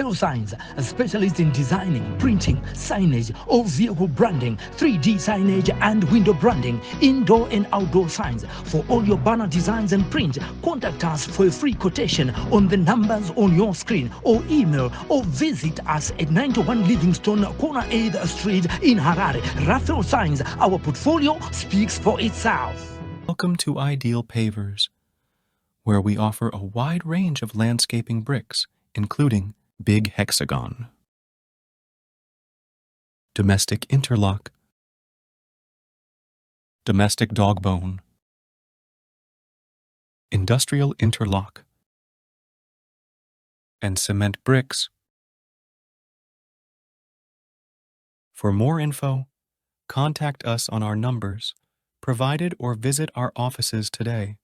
Raphael Signs, a specialist in designing, printing, signage, all vehicle branding, 3D signage and window branding, indoor and outdoor signs. For all your banner designs and print, contact us for a free quotation on the numbers on your screen or email or visit us at 91 Livingstone, corner 8th Street in Harare. Raphael Signs, our portfolio speaks for itself. Welcome to Ideal Pavers, where we offer a wide range of landscaping bricks, including Big Hexagon, Domestic Interlock, Domestic Dogbone, Industrial Interlock, and Cement Bricks. For more info, contact us on our numbers provided or visit our offices today.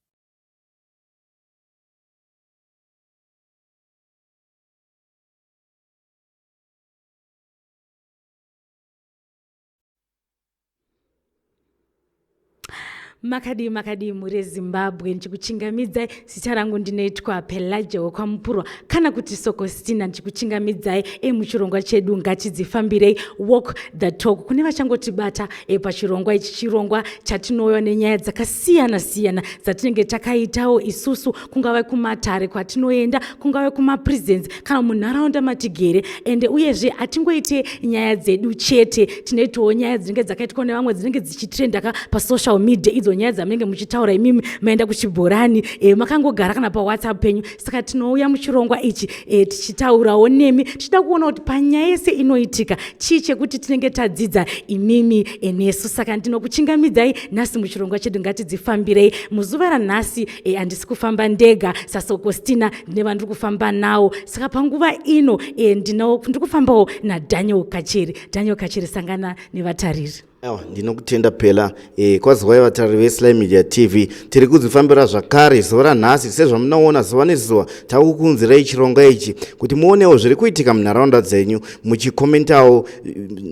Makadii makadii mhuri yeZimbabwe, ndichikuchingamidzai. Zita rangu ndinoitwa Pelagia wekwaMupurwa kana kuti Sokostina, ndichikuchingamidzai muchirongwa chedu Ngatidzifambirei, Walk the Talk. Kune vachangotibata pachirongwa ichi, chirongwa chatinouya nenyaya dzakasiyana siyana dzatinenge takaitawo isusu, kungave kumatare kwatinoenda, kungave kumaprisons kana munharaunda matigere. Ende uyezve hatingoite nyaya dzedu chete, tinoitawo nyaya dzinenge dzakaitwa nevamwe, dzinenge dzichitrenda ka pasocial media, idzo nyaya dzamunenge muchitaura imimi maenda kuchibhorani, makangogara kana paWhatsApp penyu. Saka tinouya muchirongwa ichi tichitaurawo nemi, tichida kuona kuti panyaya yese inoitika chii chekuti tinenge tadzidza imimi nesu. Saka ndinokuchingamidzai nhasi muchirongwa chedu Ngatidzifambirei. Muzuva ranhasi handisi kufamba ndega saSokostina, ndine vandiri kufamba nawo. Saka panguva ino ndiri kufambawo naDaniel Kacheri. Daniel Kacheri, sangana nevatariri. Awa, ndinokutenda Pela. Kwaziwai vatariri veSly Media TV. Tiri kudzifambira zvakare zuva ranhasi. Sezvamunoona, zuva nezuva takukunzirai chirongwa ichi kuti muonewo zviri kuitika munharaunda dzenyu, muchikomentawo,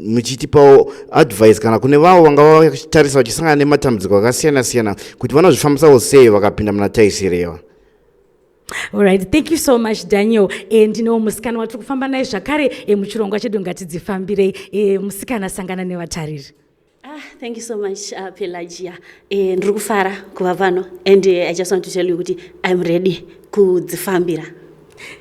muchitipawo advice kana kune vavo vanga vachitarisa vachisangana nematambudziko akasiyana siyana, kuti vanozvifambisawo sei vakapinda muna taisireva. Alright, thank you so much, Daniel. Ndinowo musikana watiri kufamba naye zvakare muchirongwa chedu Ngatidzifambirei. Musikana, sangana nevatariri. Ah, thank you so much, Pelagia. Ndiri kufara kuva pano and I just want to tell you kuti I'm ready kudzifambira.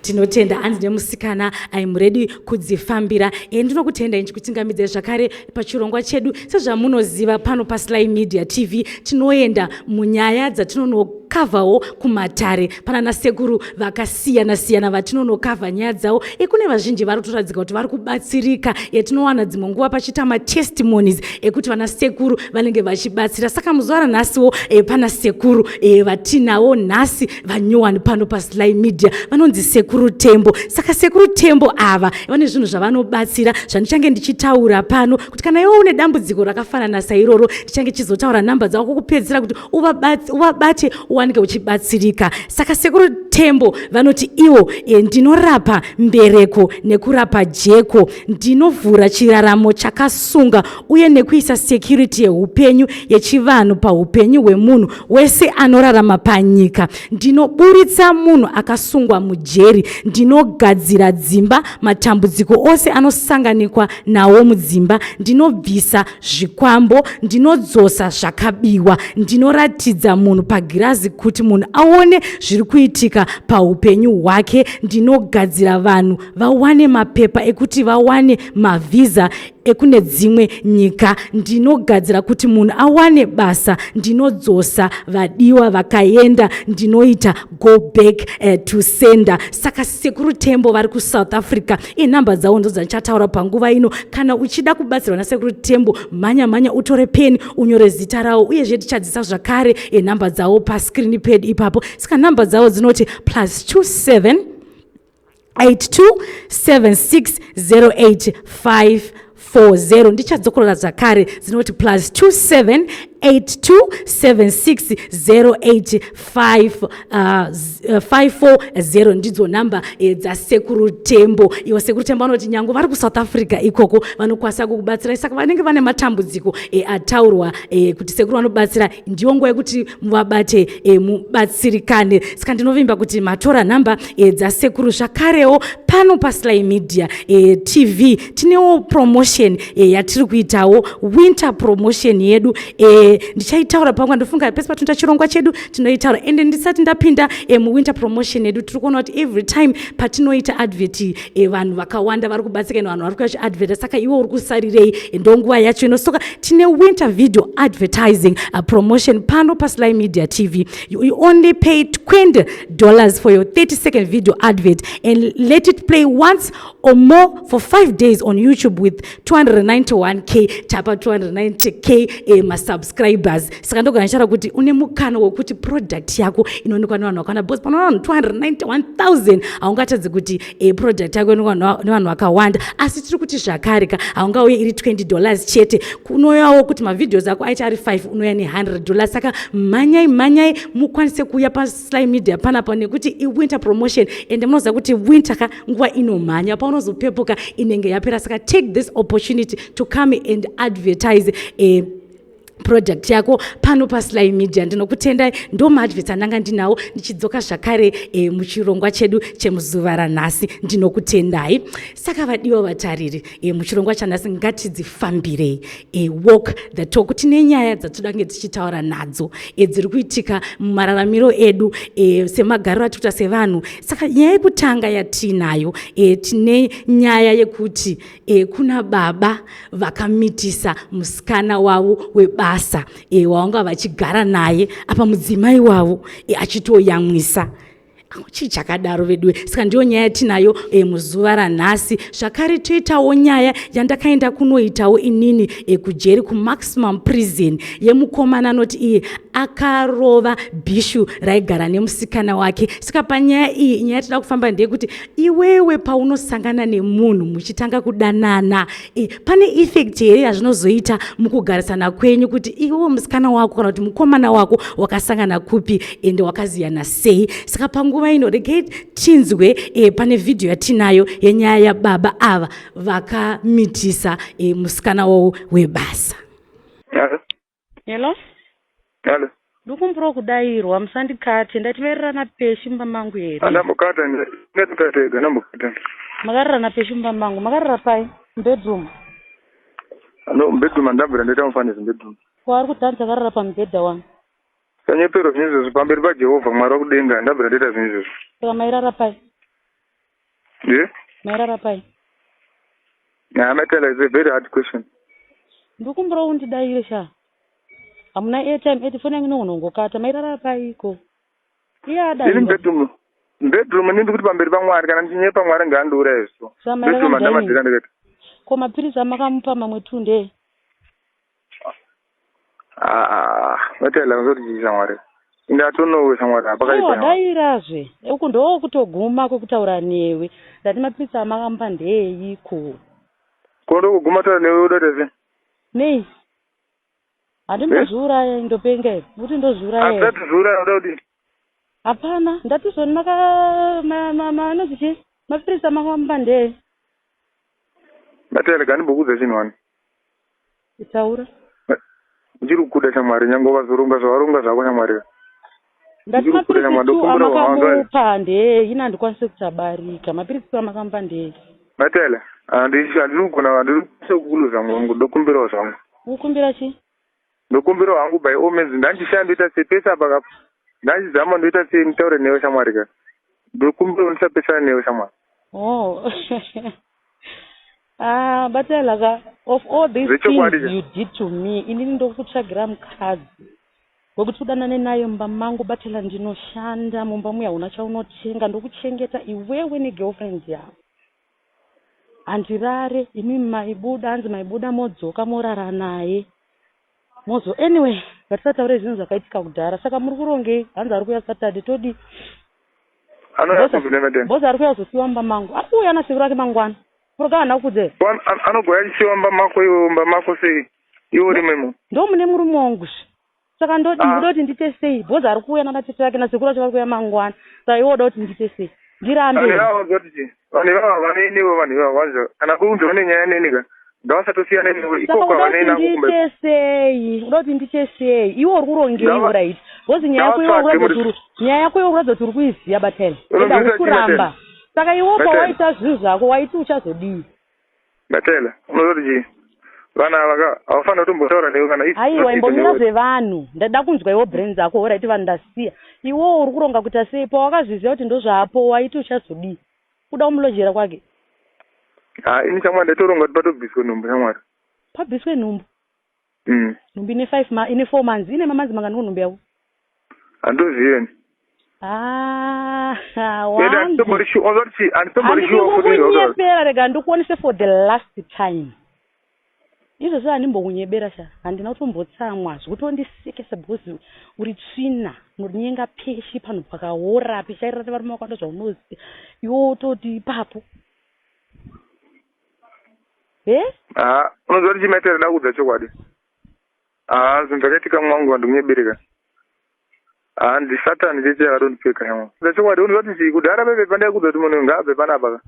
Tinotenda. Hanzi nemusikana, "I'm ready kudzifambira." Ndinokutenda, ndichikuchingamidzai zvakare pachirongwa chedu. Sezvamunoziva, pano paSly Media TV tinoenda munyaya dzatinonokavhawo kumatare, pana nasekuru vakasiyana siyana vatinonokavha nyaya dzavo. Kune vazhinji vari kutoradzika kuti vari kubatsirika. Tinowana dzimwe nguva pachiita matestimonies ekuti vana sekuru vanenge vachibatsira. Saka muzuva ranhasiwo pana sekuru vatinawo nhasi vanyowani pano paSly Media, vanonzi Sekuru Tembo. Saka Sekuru Tembo ava vane zvinhu zvavanobatsira zvandichange ndichitaura pano, kuti kana iwe une dambudziko rakafanana sairoro, ndichange chizotaura nhamba dzavo kwokupedzisira kuti uvabate uwanike uchibatsirika. Saka Sekuru Tembo vanoti ivo, "Ndinorapa mbereko nekurapa jeko, ndinovhura chiraramo chakasunga uye nekuisa security yeupenyu yechivanhu paupenyu hwemunhu wese anorarama panyika. Ndinoburitsa munhu akasungwa mujeri, ndinogadzira dzimba, matambudziko ose anosanganikwa nawo mudzimba, ndinobvisa zvikwambo, ndinodzosa zvakabiwa, ndinoratidza munhu pagirazi kuti munhu aone zviri kuitika paupenyu hwake, ndinogadzira vanhu vawane mapepa ekuti vawane mavhisa ekune dzimwe nyika, ndinogadzira kuti munhu awane basa, ndinodzosa vadiwa vakaenda, ndinoita go back to sender." Saka Sekuru Tembo vari kuSouth Africa. Inhamba dzavo ndo dzandichataura panguva ino. Kana uchida kubatsirwa naSekuru Tembo, mhanya mhanya utore peni unyore zita ravo. Uyezve tichadzisa zvakare nhamba dzavo pascreen pad ipapo. Saka nhamba dzavo dzinoti +27 82 76 08 40. Ndichadzokorora zvakare, dzinoti plus 27 82 76 08 540. Ndidzo nhamba dzaSekuru Tembo. Ivo Sekuru Tembo vanoti nyange vari kuSouth Africa ikoko vanokwanisa kukubatsirai. Saka vanenge vane matambudziko ataurwa kuti sekuru vanobatsira, ndiyo nguva yekuti muvabate, mubatsirikane. Saka ndinovimba kuti matora nhamba dzasekuru. Zvakarewo pano paSly Media TV tinewo promotion yatiri kuitawo, winter promotion yedu. Ndichaitaura pamwe, ndofunga pese patinoita chirongwa chedu tinoitaura. Ende ndisati ndapinda muwinter promotion yedu, tiri kuona kuti every time patinoita advert, vanhu vakawanda vari kubatsika, ende vanhu vari kuya chiadverta. Saka iwe uri kusarirei? Ndonguva yacho ino. Saka tine winter video advertising promotion pano paSly Media TV. You only pay $20 for your 30-second video advert and let it play once or more for 5 days on YouTube with 291K, tapa 290K masubscribers. Saka ndogona ndichitaura kuti une mukana wekuti product yako inoonekwa nevanhu vakawanda, because panoona vanhu 291,000 haungatadzi kuti product yako inoonekwa nevanhu vakawanda. Asi tiri kuti zvakare ka, haungauye iri $20 chete, kunoyawo kuti mavideos ako aita ari 5, unoya ne$100. Saka mhanyai, mhanyai mukwanise kuuya paSly Media panapa, nekuti iwinter promotion, ende munoziva kuti winter ka nguva inomhanya, paunozopepuka inenge yapera. Saka take this opportunity to come and advertise product yako pano paSly Media. Ndinokutendai. Ndo maadverts andanga ndinawo. Ndichidzoka zvakare muchirongwa chedu chemuzuva ranhasi. Ndinokutendai. Saka vadiwa vatariri, muchirongwa chanhasi ngatidzifambirei, walk the talk. Tine nyaya dzatoda kunge tichitaura nadzo, dziri kuitika mumararamiro edu, semagariro atikuita sevanhu. Saka nyaya yekutanga yatinayo, tine nyaya yekuti kuna baba vakamitisa musikana wavo webasa, wavanga vachigara naye apa mudzimai wavo achitoyamwisa. Chii chakadaro veduwe? Saka ndiyo nyaya yatinayo muzuva ranhasi. Zvakare toitawo nyaya yandakaenda kunoitawo inini kujeri, kumaximum prison, yemukomana anoti iye akarova bhishu raigara nemusikana wake. Saka panyaya iyi, nyaya yatida kufamba ndeyekuti iwewe paunosangana nemunhu muchitanga kudanana, pane effect here yazvinozoita mukugarisana kwenyu, kuti iwewe musikana wako kana kuti mukomana wako wakasangana kupi ende wakaziyana sei? Saka panguva ino regai tinzwe, pane vhidhiyo yatinayo yenyaya yababa ava vakamitisa musikana wavo webasa. Hello. Hello. Hello. Ndikumbura kudayirwa, musandikate. Ndati mairirana peshi mumba mangu here? Andambokata, ngatikate ega, ndambokata. Makarirana peshi mumba mangu? Makarira pai, mubedroom? No, mubedroom andabvira ndaita mufanisi mubedroom. Kwaari kudhanza akarara pamubhedha wani. Sanyepero zvinhu izvozvo pamberi paJehovha Mwari wakudenga, ndabvira ndaita zvinhu izvozvo. Saka mairara pai? Ye? Mairara pai? Nah, Matela, it's a very hard question. Ndikumbura undidayire sha, hamuna airtime eti foni yangu inongonongokata. Mairara paiko? Iye Ini adayira. mubedroom. Mubedroom ndini kuti pamberi paMwari, kana ndichinyepa Mwari ngaandiuraye so. Saka mairara Bedroom andamadhira mudining? ndikati. Ko mapirisi amakamupa mamwe tu ndee? Ah, Matela, uzoti chii shamwari? Ndatonowe shamwari, Aiwa. pakaipa shamwari. Dayirazve, uku ndokutoguma kwekutaura newe. Ndati mapirisi amakamupa ndeeiko? Ko ndokuguma taura newe udoita sei? Nei? Handimbozviuraya, ndopenga here kuti ndozviuraya here? Handisati zviuraya, uda kuti Hapana, ndati zvoni maka anonzi chii, mapirisi amakamupa ndee? Matela, gandimbokuudza chinhu wani. Taura. Ndichiri kukuda shamwari, nyange ukazoronga zvawaronga zvako shamwari. Ndati Ndiri kukuda mapirisi shamwari, tu ndokumbira wawanzwa. amakamupa ndee? Ina handikwanisi kutabarika. Mapirisi tu amakamupa ndee? Matela, handisi handiri kugona, handiri kukuluza mwangu, ndokumbirawo zvangu. Ukumbira chii? Ndokumbirawo hangu by all means, ndandishaya ndoita sei pese apa kapo. Ndachizama ndoita sei nditaure newe shamwari ka. Ndokumbirawo ndisapesana newe shamwari. Oh, ah, Batela ka, of all these things Zvechokwadi cha. you did to me, inini ndokutsvagira mukadzi wekuti udanane naye mumba mangu. Batela, ndinoshanda mumba muya, hauna chaunotenga, ndokuchengeta iwewe negirlfriend yako. Handirare, imi maibuda, hanzi maibuda modzoka morara naye mozo. Anyway, ngatisataure zvinhu zvakaitika kudhara. Saka muri kurongei? Hanzi ari kuuya Saturday, todi? Anouya kupi nematena? Bhozi ari kuuya kuzosiyiwa mumba mangu, ari kuuya nasekuru ake mangwana. Proga haana kukudza here? Anogouya achisiwa mumba mako iwe mumba mako sei iwe uri memo? Ndo mune murume wangu zve. Saka ndodii? Ah. Uda kuti ndiite sei? Because ari kuuya nana tete vake nasekuru vacho vari kuuya mangwana. Saka iwe uda kuti ndiite sei? Ndirambe Vanhu ivava vanzwa kuti chii? Vanhu ivava havanei newe vanhu ivava vanzwa. Kana kunzi vane nyaya neni ka ngavasatosiyana newe Saka ikoko uda havanei kuti nako kumba ndiite sei? Uda kuti ndiite sei? Iwe uri kurongei Ngava alright? Because nyaya yako iwe ngavatsvage uri kuratidza muri kuti uri nyaya yako iwe uri kuratidza kuti uri kuiziva batela. Ende unonzwisa hausi chii kuramba. Batela? Saka iwe Batela. pawaita zvinhu zvako waiti uchazodii? Batela unoziva kuti chii? Vana ava ka havafanira kutombotaura newe kana if Aiwa not even imbomira newe. zvevanhu ndada kunzwa iwo brain dzako horaiti vanhu ndasiya iwewo uri kuronga kuita sei pawakazviziva kuti ndozvaapo waiti uchazodii kuda kumulojera kwake Ha ini shamwari ndaitoronga kuti patobviswe nhumbu shamwari. pabviswe nhumbu Nhumbu ine 5 ma ine 4 months ine mamanzi mangani nhumbu yako? Handizive ini. Ah, Ende wangu. handitombori sure, unozwa kuti chii? Handitombori Handidi sure futi nezvautaura. kukunyepera rega ndikuonese for the last time. Izvozvo handimbokunyebera sha. Handina kutombotsamwa zvekutondisekesa because uri tsvina unonyenga peshi panhu pakaora pishairira varume vakawanda zvaunoziva iwe wototi ipapo. He? Ah, unoziva kuti chimaita ndada kuudza chokwadi. Ah, zvinhu zvakaitika mwangu handikunyebereka. Ah, ndi Satan chete yakatondipfeka yamwa. Udza chokwadi unoziva kuti chii kudhara pepe pandaikuudza kuti munhu ngaabve panapa ka.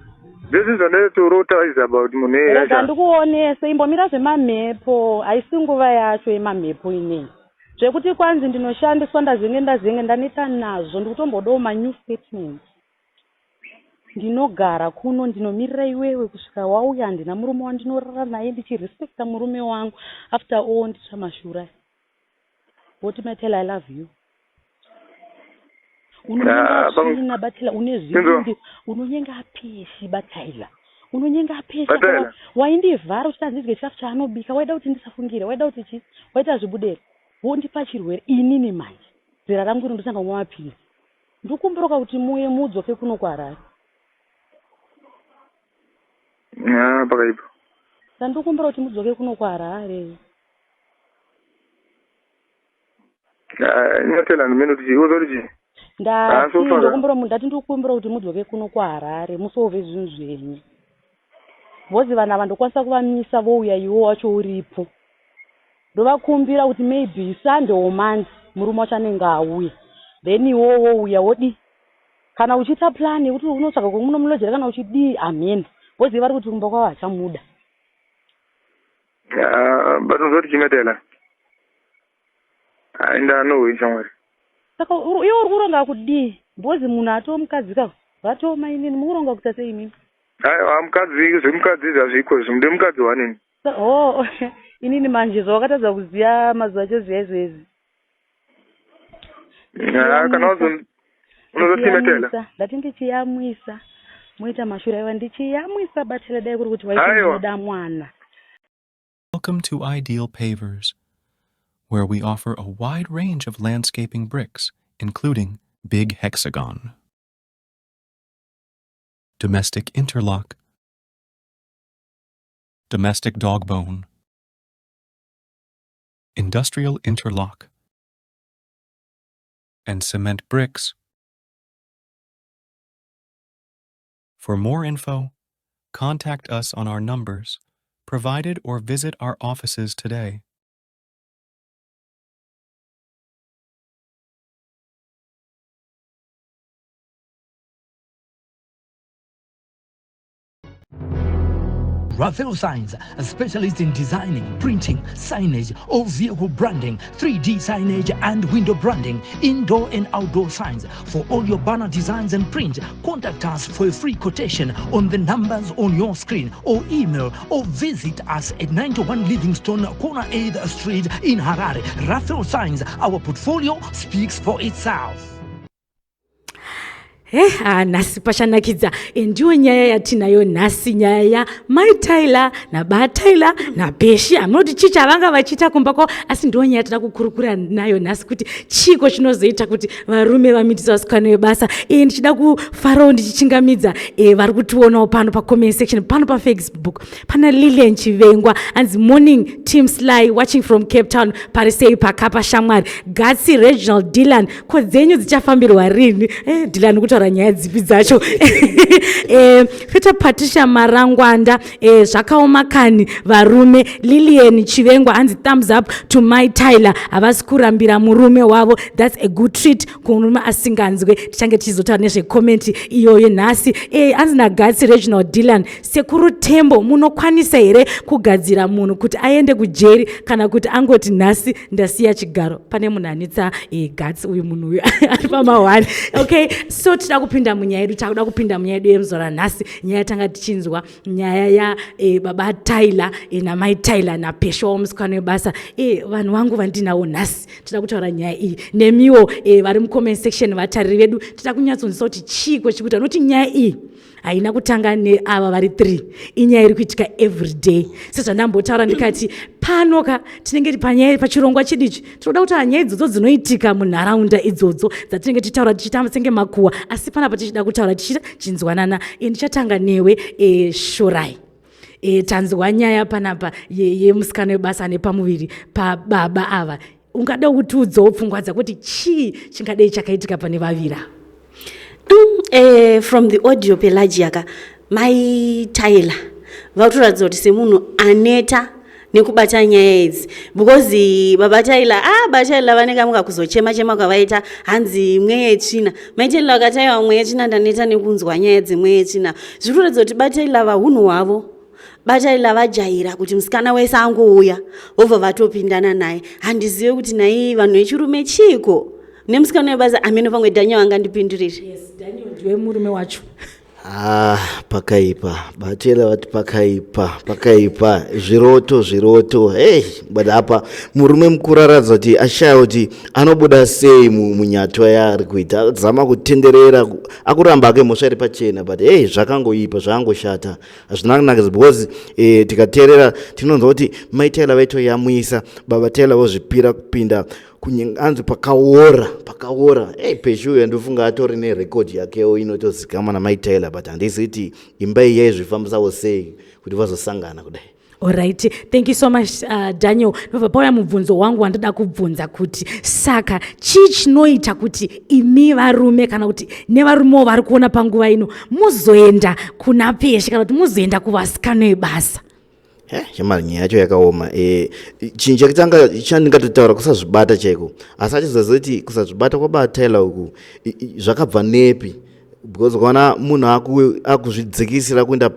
Ndezvinhu zvandaitotorota is about munhu iyeye Rega acha. ndikuonese imbomira zvemamhepo haisi nguva yacho yemamhepo ineyi. Zvekuti kwanzi ndinoshandiswa ndazenge ndazenge ndaneta nazvo ndikutombodawo manew statements. Ndinogara kuno ndinomirira iwewe kusvika wauya handina murume wandinorara naye ndichirespecta murume wangu after all nditsva mashura aya. Woti mai Taylor I love you. Unonyenga Ah, pamwe tsvina batela une Inzwa. zvivindi unonyenga peshi bataila unonyenga peshi Ba apa Taylor. waindivhara uchiti handidye chikafu chaanobika waida kuti ndisafungire waida kuti chii waita zvibudere wondipa chirwere inini manje zera rangu iro ndotanga kumwa mapirizi Ndokumbiraka kuti muuye mudzoke kuno kuHarare. Haa pakaipa. Saka ndokumbira kuti mudzoke kuno kuHarare. Haa inotela ndimene kuti chii unoziva kuti chii? Haa Ndati so far. ndokumbira ndati ndikumbira kuti mudzoke kuno kuHarare musove zvinhu zvenyu. Because vanhu ava ndokwanisa kuvamisa vouya iwo wacho uripo. Ndovakumbira kuti maybe Sunday or Monday murume wacho anenge auya then iwewe wouya wodii kana uchiita plan yekuti unotsvaga kwemunomulojera kana uchidii hameno because vari kuti kumba kwavo hachamuda. Ah, but unoziva kuti chimetela hayi ndanohwe shamwari. Saka iwe uri kuronga kudii because munhu atoo mukadzi ka vatoo mainini mukuronga kuita sei imimi? Aiwa mukadzi zvemukadzi zvazviko izvi mude mukadzi wanini. Oh, inini manje zvawakatadza kuziva mazuva acho ziya izvezvi. Ah, kana wazo unozotimetela. Ndichiyamwisa, ndati ndichiyamwisa moita mashura aiwa ndichiyamwisa batela dai kuri kuti waiti Aiwa. ndinoda mwana. Welcome to Ideal Pavers, where we offer a wide range of landscaping bricks, including Big Hexagon, Domestic Interlock, Domestic Dogbone, Industrial Interlock, and cement bricks. For more info, contact us on our numbers provided or visit our offices today. Raphael Signs, a specialist in designing, printing, signage, all vehicle branding, 3D signage and window branding, indoor and outdoor signs. For all your banner designs and print, contact us for a free quotation on the numbers on your screen or email or visit us at 91 Livingstone, corner 8th Street in Harare. Raphael Signs, our portfolio speaks for itself. He ah, nhasi pachanakidza. E, ndiyo nyaya yatinayo nhasi, nyaya yamai Tyler naba Tyler naBeshi. Hamunoti chii chavanga vachiita kumba kwavo, asi ndiyo nyaya yatida kukurukura nayo nhasi kuti chiiko chinozoita kuti varume vamitise vasikana vebasa. E, ndichida kufarawo ndichichingamidza e, vari kutionawo pano pacomment section pano pafacebook pana Lilian Chivengwa anzi morning team Sly watching from Cape Town pari sei pakapa shamwari Gatsi Reginald Dylan ko dzenyu dzichafambirwa rini? Dylan kutaura kutaura nyaya dzipi dzacho. Feta Patricia Marangwanda, zvakaoma kani varume. Lilian Chivengwa hanzi thumbs up to Mai Tyler, havasi kurambira murume wavo. That's a good treat kumurume asinganzwe. Tichange tichizotaura nezvecomment iyoyo nhasi. Hanzi naGatsi Reginald Dylan, sekuru Tembo, munokwanisa here kugadzira munhu kuti aende kujeri kana kuti angoti nhasi ndasiya chigaro? Pane munhu anetsa, Gatsi uyu, munhu uyu ari pamahwani. Okay, so tida kupinda munyaya yedu, takuda kupinda munyaya yedu yemuzuva ranhasi. Nyaya yatanga tichinzwa, nyaya yababa Tyler, namai Tyler naPesho wamusikana webasa. Vanhu vangu vandinawo nhasi, tida kutaura nyaya iyi nemiwo, vari mucomment section, vatariri vedu. Tida kunyatsonzwisa kuti chiiko chikuita, nokuti nyaya iyi haina kutanga neava vari 3, inyaya iri kuitika every day. Sezvandambotaura ndikati pano ka tinenge panyaya pachirongwa chedu ichi, tinoda kutaura nyaya idzodzo dzinoitika munharaunda idzodzo dzatinenge tichitaura tichitamba senge makuhwa, asi panapa tichida kutaura tichita chinzwanana. Ndichatanga newe, Shorai. Tanzwa nyaya panapa yemusikana webasa nepamuviri pababa ava. Ungada kutiudzawo pfungwa dzako kuti chii chingadei chakaitika pane vaviri ava? From the audio, Pelagia ka, Mai Tyler vakutoratidza kuti semunhu aneta nekubata nyaya idzi, because baba Tyler, ah, baba Tyler vanenge amuka kuzochema chema kwavaita, hanzi mweya yetsvina. Mai Tyler vakati, aiwa, mweya yetsvina, ndaneta nekunzwa nyaya dzemweya yetsvina. Zviri kuratidza kuti ba Tyler vahunhu hwavo, ba Tyler vajaira kuti musikana wese angouya vobva vatopindana naye. Handizive kuti nai vanhu vechirume chiiko nemusikana webasa. Amene pamwe Daniel angandipindurire. Yes, Daniel, ndiwe murume wacho. Ah, pakaipa. Batela vati pakaipa, pakaipa, zviroto, zviroto. Hey, but apa murume mukuru aratidza kuti ashaya kuti anobuda sei munyatwa yaari kuita, zama kutenderera, akuramba ake mhosva iri pachena, but hey, zvakangoipa, zvakangoshata, hazvina kunakisa, because tikateerera tinonzwa kuti Mai Taila vaitoyamwisa baba Taila, vozvipira kupinda anzi pakaora, pakaora. Hey, Peshu uyo ndofunga atori nerekodhi yakewo inotozikamwa naMai Taylor, but handisi kuti imba iyi yaizvifambisawo sei kuti vazosangana kudai. Alright, thank you so much, Daniel. Ndobva pauya mubvunzo wangu wandoda kubvunza kuti saka chii chinoita kuti imi varume, kana kuti nevarumewo vari kuona panguva ino, muzoenda kuna Peshe kana kuti muzoenda kuvasikana vebasa? Shamari, nyaya yacho yakaoma. Chinhu chekutanga chandingatotaura kusazvibata chaiko, asi achizozoti kusazvibata kwaBaba Taylor uku zvakabva nepi? Because ukaona munhu akuzvidzikisira kuenda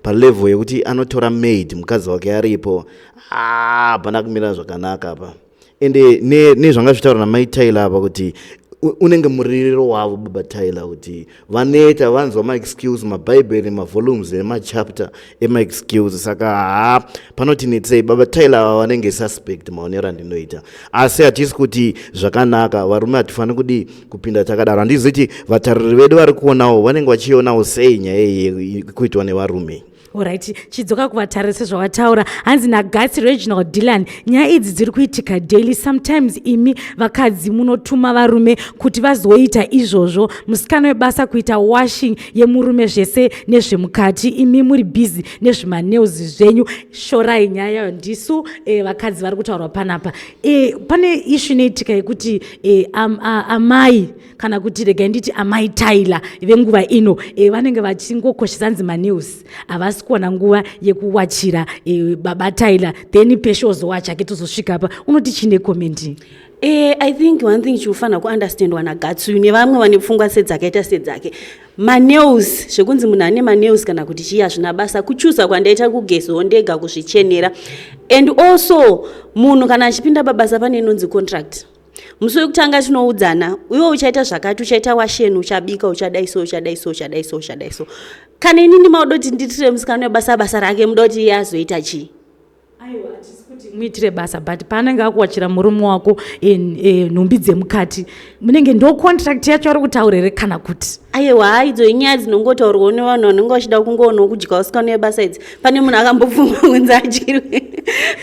palevel yekuti anotora maid mukadzi wake aripo, ah, hapana kumira zvakanaka apa. Ende nezvanga zvitaura naMai Taylor apa kuti unenge muririro wavo baba Taylor kuti vaneta, vanzwa maexcuse, mabhaibheri, mavolumes emachapter emaexcuse. Saka ha, panoti netsei baba Taylor ava vanenge suspect, maonero andinoita. Asi hatisi kuti zvakanaka, varume hatifaniri kudi kupinda takadaro. Handizi kuti vatariri vedu vari kuonawo vanenge vachionawo sei nyaya iyi kuitwa nevarume. Alright, chidzoka kuvatariri sezvawataura. Hanzi naGatsi Reginald Dylan, nyaya idzi dziri kuitika daily. Sometimes imi vakadzi munotuma varume kuti vazoita izvozvo. Musikana webasa kuita washing yemurume zvese nezvemukati, imi muri busy nezvemanails zvenyu. Shorai nyaya yayo. Ndisu vakadzi vari kutaurwa panapa. Pane issue inoitika yekuti amai, kana kuti regai nditi amai Tyler venguva ino, vanenge vachingokoshesa nzi manails, havasi kuwana nguva yekuwachira baba Tyler, then Peshe ozowacha ke. Tozosvika pa unoti chine comment? I think one thing chinofanira kuunderstandwa naGatsuyu nevamwe vane pfungwa sedzakaita sedzake, manails, zvekunzi munhu ane manails kana kuti chii, hazvina basa. Kuchuza kwandaita kugezawo ndega, kuzvichenera. And also munhu kana achipinda pabasa pane inonzi contract. Musi wekutanga tinoudzana, iwe uchaita zvakati, uchaita washeni, uchabika, uchadai so, uchadai so, uchadai so, uchadai so. Kana inini mauda kuti ndiitire musikana webasa basa rake, muda kuti iye azoita chii? Aiwa, hatisi kuti muitire basa, but paanenge akuwachira murume wako nhumbi dzemukati, munenge ndo contract yacho ari kutaura here kana kuti? Aiwa, idzo inyaya dzinongotaurwawo nevanhu vanenge vachida kungoonawo kudya usikana webasa idzi. Pane munhu akambobvuma kunzi adyirwe?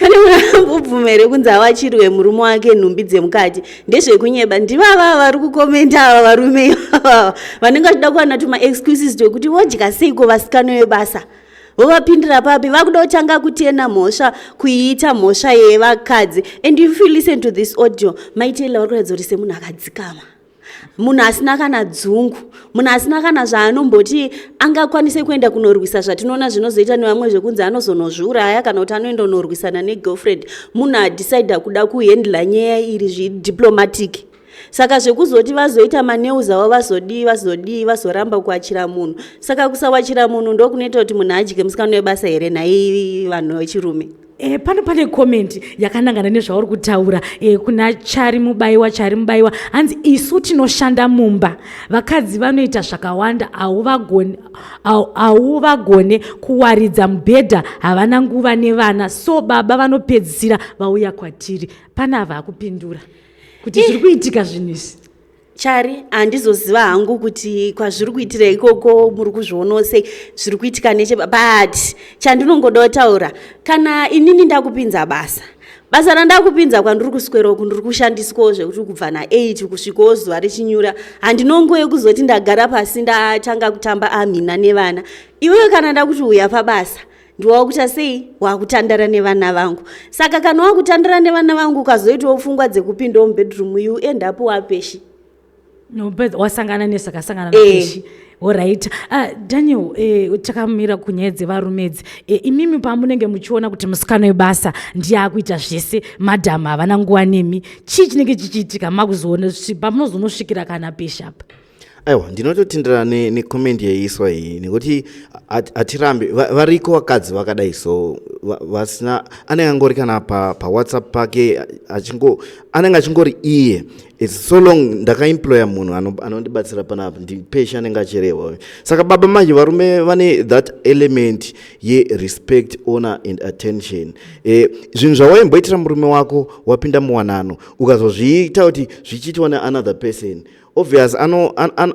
Pane munhu akambobvuma here kunzi awachirwe murume wake nhumbi dzemukati? Ndezvekunyeba. Ndivava vari kukomenda ava, varume ivava vanenge vachida kuwana tumaexcuses twekuti vodya seiko vasikana webasa, vovapindira papi. Vakuda kutanga kutena mhosva, kuiita mhosva yevakadzi. And if you listen to this audio, Mai Taylor vari kuratidza kuti semunhu akadzikama. Munhu asina kana dzungu, munhu asina kana zvaanomboti angakwanise kuenda kunorwisa zvatinoona zvinozoita nevamwe zvekunzi anozonozviuraya kana kuti anoenda kunorwisana negirlfriend. Munhu adecida kuda kuhandla nyaya iri zvidiplomatic. Saka zvekuzoti vazoita manews avo, vazodii vazodii, vazoramba kuwachira munhu. Saka kusawachira munhu ndokunoita kuti munhu adye musikana webasa here nhai vanhu vechirume? Pano pane comment yakanangana nezvauri kutaura kuna Chari Mubaiwa. Chari Mubaiwa hanzi, "Isu tinoshanda mumba, vakadzi vanoita zvakawanda, hauvagone kuwaridza mubhedha, havana nguva nevana, so baba vanopedzisira vauya kwatiri." Pana ava akupindura kuti zviri kuitika zvinhu izvi. Chari, handizoziva hangu kuti kwazviri kuitira ikoko muri kuzvionawo sei zviri kuitika neche, but chandinongoda kutaura, kana inini ndakupinza basa, basa randakupinza kwandiri kuswera uku, ndiri kushandiswawo zvekuti kubva na8 kusvikawo zuva richinyura, handinongoye kuzoti ndagara pasi ndatanga kutamba amhina nevana. Iwewe kana ndakuti uya pabasa, ndiwakuita sei? Wakutandara nevana vangu. Saka kana wakutandara nevana vangu, ukazoitawo pfungwa dzekupindawo mubedroom, you end up wapeshi. No, but wasangana nezvakasangana napeshi. Alright, Daniel, takamira kunyaya dzevarumedzi. Imimi pamunenge muchiona kuti musikana webasa ndiye akuita zvese, madhamu havana nguva nemi, chii chinenge chichiitika makuzoona pamunozonosvikira kana peshi apa? Aiwa, ndinototenderana necomment yaiswa iyi, nekuti hatirambi variko vakadzi vakadai so vasina, anenge angori kana paWhatsApp pake anenge achingori iye. It's so long ndakaemploya munhu anondibatsira panapa, ndipeshe anenge achirehwa. Saka baba manje varume vane that element yerespect, honor and attention. Zvinhu zvawaimboitira murume wako wapinda muwanano, ukazozviita kuti zvichiitwa neanother person, obvious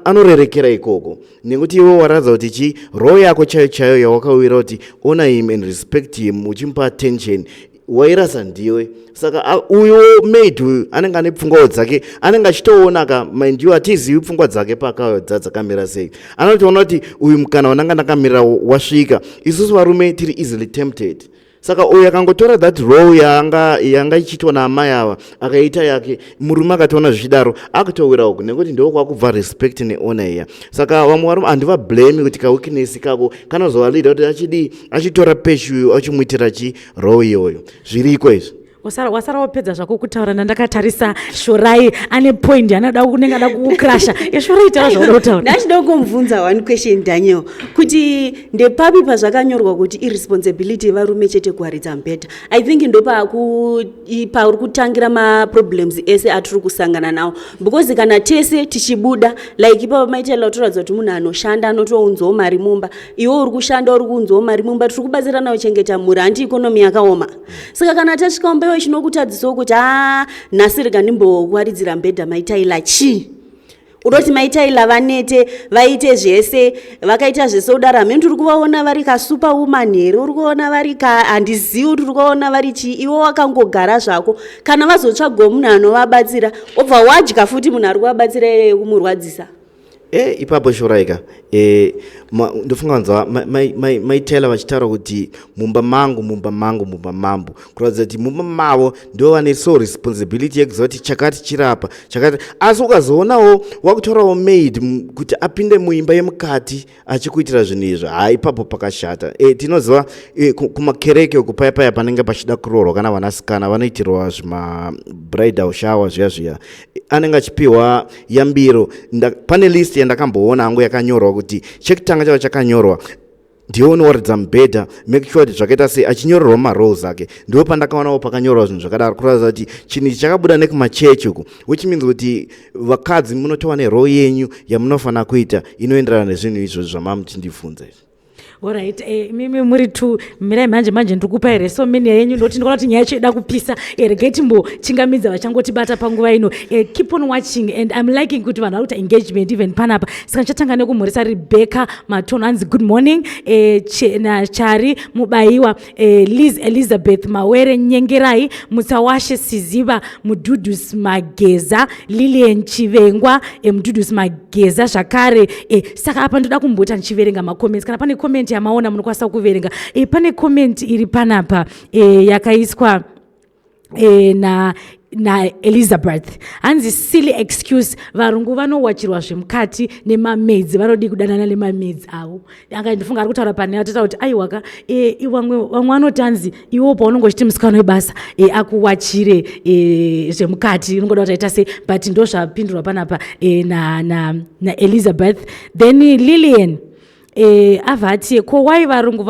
anorerekera ikoko, nekuti iwe waratidza kuti chi role yako chaiyo chaiyo yawakawira kuti honor him and respect him uchimupa attention, wairasa ndiwe. Saka uyo maid uyu anenge ane pfungwawo dzake, anenge achitoona ka. Mind you, hatizivi pfungwa dzake pakauya dzakamira sei. Anotoona kuti uyu mukana wandanga ndakamirira wasvika. Isusu varume tiri easily tempted. Saka uyu akangotora that role yanga ichiitwa naamai ava, akaita yake, murume akatoona zvichidaro, akutowira uku, nekuti ndo kwakubva respect nehonor iya. Saka vamwe varume handivablame kuti kaweakness kako kanozovalida kuti achidii, achitora peshi uyu, achimuitira chi role iyoyo. Zviriko izvi. Wasara wapedza zvako kutaura, nandakatarisa Shorai ane point anoda kunenge ada kukrasha. Shorai, taura zvauda kutaura. Ndachida kumubvunza one question, Daniel, kuti ndepapi pazvakanyorwa kuti iresponsibility yevarume chete kuwaridza mubhedha? I think ndopauri kutangira maproblems ese atiri kusangana nawo, because kana tese tichibuda, like ipapa maitela kutoratidza kuti munhu anoshanda, anotounzawo mari mumba. Iwe uri kushanda, uri kuunzawo mari mumba, tiri kubatsirana kuchengeta mhuri, handi economy yakaoma? Saka kana tasvika mumba, iwe chinokutadzisawo kuti a nhasi rega ndimbokuwaridzira mubhedha maitaila chii? Unoti maitaila vanete, vaite zvese, vakaita zvese kudaro, hamene tiri kuvaona vari kasuperwoman here? Uri kuona vari ka, handizivi kuti uri kuvaona vari chii. Iwe wakangogara zvako, kana vazotsvagawo munhu anovabatsira, obva wadya futi munhu ari kuvabatsira iyeye kumurwadzisa. Ipapo Shoraika, ndofunga vanzwa maitela vachitaura kuti mumba mangu, mumba mangu, mumba mambo, kuratidza kuti mumba mavo ndo vane so responsibility yekuziva kuti chakati chirapa chakati. Asi ukazoonawo wakutorawo maid kuti apinde muimba yemukati achikuitira zvinhu izvo, ha, ipapo pakashata. Tinoziva kumakereke uku paya paya panenge pachida kuroorwa kana vanasikana, vanoitirwa zvimabridal shower zviya zviya, anenge achipiwa yambiro. Pane list yandakamboona hangu yakanyorwa kuti chekutanga chavo chakanyorwa, ndiwe unowaridza mubhedha, make sure kuti zvakaita sei, achinyorerwa maroles ake. Ndo pandakaonawo pakanyorwa zvinhu zvakadaro, kuratidza kuti chinhu ichi chakabuda nekumachechi uku, which means kuti vakadzi munotova nerole yenyu yamunofanira kuita inoenderana nezvinhu izvozvo zvamamuchindibvunza izvi. Alright, mimi muri two, mirai manje manje ndiri here so mini yenyu, ndoti ndikuona kuti nyaya yacho ida kupisa. Regai timbochingamidza vachangotibata panguva ino. Keep on watching and I'm liking kuti vanhu vari kuita engagement even panapa. Saka ndichatanga nekumhurisa Rebecca Matono, hanzi good morning. Nachari Mubayiwa, Liz Elizabeth Mawere, Nyengerai Mutsawashe, Siziva Mudhudhus Mageza, Lilian Chivengwa, Mudhudhus Mageza zvakare. Saka apa ndoda kumbota ndichiverenga macomments. Kana pane comment yamaona, munokwanisa kuverenga. Pane comment iri panapa yakaiswa na naElizabeth. Hanzi silly excuse, varungu vanowachirwa zvemukati nemamaids, vanodii kudanana nemamaids avo. Anga ndifunga ari kutaura pane atotaura kuti aiwaka, vamwe vanoti hanzi iwo paunonge uchiti musikana webasa akuwachire zvemukati, unongoda kuti aita sei, but ndo zvapindurwa panapa naElizabeth. Then Lillian abva ati, ko wai varungu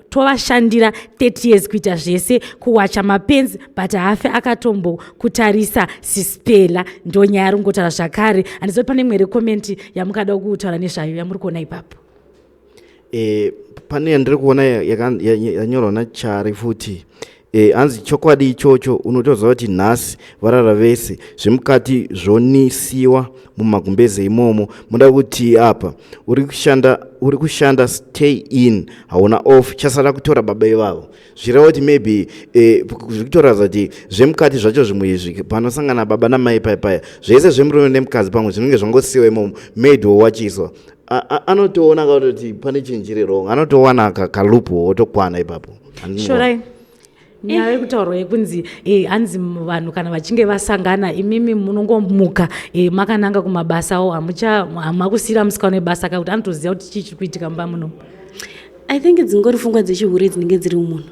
tovashandira 30 years kuita zvese, kuwacha mapenzi, but haafe akatombokutarisa sispela? Ndo nyaya ari kungotaura zvakare. Handizoti pane imwe recomment yamukada kutaura nezvayo yamuri kuona ipapo? Pane yandiri kuona yanyorwa naChari futi. Hanzi chokwadi ichocho, unotoziva kuti nhasi varara vese, zvemukati zvonisiwa mumagumbeze imomo. Muda kuti apa uri kushanda stay in, hauna off, chasara kutora baba ivavo. Zvireva kuti maybe zviri kutoratidza kuti zvemukati zvacho zvimwe izvi panosangana baba namai pai paya, zvese zvemurume nemukadzi pamwe zvinenge zvangosiyiwa imomo, maid wowachiswa. Anotoona katoti pane chinhu chiri wrong, anotowana kaloophole otokwana ipapo. Shorai, nyaya yekutaurwa yekunzi hanzi vanhu kana vachinge vasangana, imimi munongomuka makananga kumabasa awo, hamakusiyira musikana webasa ka kuti anotoziva kuti chii chiri kuitika mumba muno. I think dzingori pfungwa dzechihure dzinenge dziri mumunhu,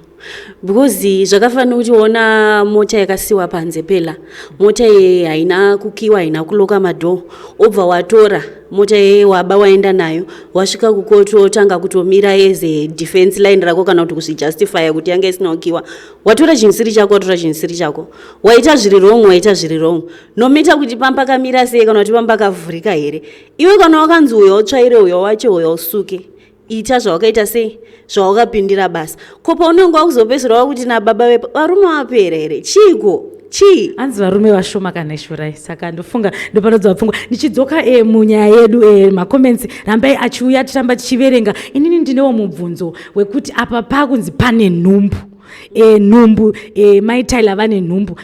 because zvakafanira kuti ona mota yakasiwa panze pela, mota iyi haina kukiwa, haina kuloka madoor, obva watora mota yeye, waba, waenda nayo, wasvika kukoti wotanga kutomira as a defense line rako kana kuti kuzvijustifya kuti yanga isina kukiwa. Watora chinhu siri chako, watora chinhu siri chako, waita zviri wrong, waita zviri wrong, no matter kuti pampakamira sei kana kuti pampakavhurika here. Iwe kana wakanzi uya utsvaire, uya wache, uya usuke, ita zvawakaita sei, zvawakapindira basa. Ko paunenge wakuzopedzisira wakuti nababa vepa, varume vapera here? Chiiko, chii? Hanzi varume vashoma kana, Shorai. Saka ndofunga ndopanodzwa pfungwa. Ndichidzoka munyaya yedu, macomments rambai achiuya, tiramba tichiverenga. Inini ndinewo mubvunzo wekuti apa pakunzi pane nhumbu, nhumbu, Mai Tyler vane nhumbu,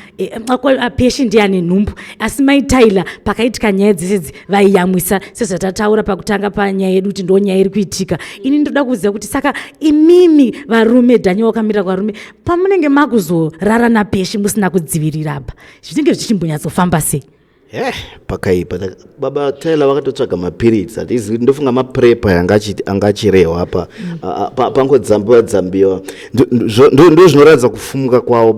Peshi ndiye ane nhumbu, asi Mai Tyler pakaitika nyaya dzese vaiyamwisa, sezvatataura pakutanga panyaya yedu kuti ndo nyaya iri kuitika. Ini ndoda kuziva kuti saka imimi varume, Daniel wakamirira kuvarume, pamunenge makuzorara naPeshi musina kudzivirira apa, zvinenge zvichimbonyatsofamba sei? Pakaipa. Baba Tyler vakatotsvaga mapiritsi, hatizivi, ndofunga maPrEP angachirehwa apa. Pangodzambiwa dzambiwa, ndo zvinoratidza kufumuka kwavo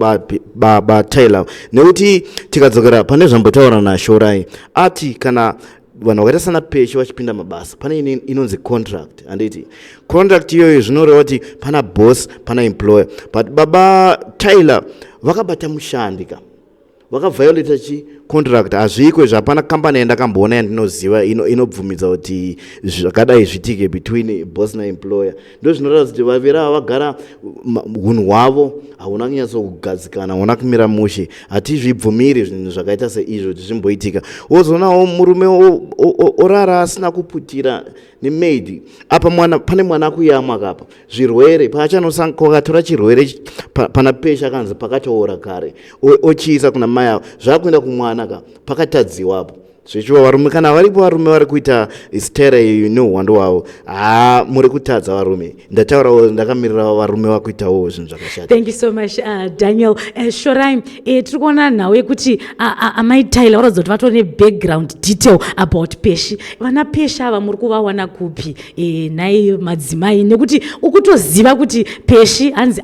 baba Tyler, nekuti tikadzokera pane zvambotaura naShorai, ati kana vanhu vakaita sana Peshi vachipinda mabasa, pane inonzi contract, handiti? Contract iyoyo zvinoreva kuti pana boss, pana employer, but baba Tyler vakabata mushandi ka, vakaviolata chi contract. Hazviiko izvo, hapana kambani yandakamboona yandinoziva inobvumidza kuti zvakadai zvitike between boss naemployer. Ndo zvinoratidza kuti vaviri ava vagara unhu hwavo hauna kunyatsokugadzikana, hauna kumira mushe. Hatizvibvumiri zvinhu zvakaita seizvo kuti zvimboitika. Wozoonawo murume orara asina kuputira nemaid apa, mwana, pane mwana akuyamwa kapa, zvirwere paachanokwakatora chirwere pana Pesha, akanzi pakatoora kare, ochiisa kuna mai avo, zvakuenda kumwana ka, pakatadziwapo. Zvechiwa varume kana varipo, varume vari kuita stera iyi neuhwandu hwavo, haa, muri kutadza varume. Ndataurawo ndakamirira varume vakuitawo zvinhu zvakashata. Thank you so much, Daniel. Shorai, tiri kuona nhau yekuti amai Tyler varatidza kuti vatori nebackground detail about Peshi. Vana Peshi ava muri kuvawana kupi, nhai madzimai? Nekuti ukutoziva kuti Peshi, hanzi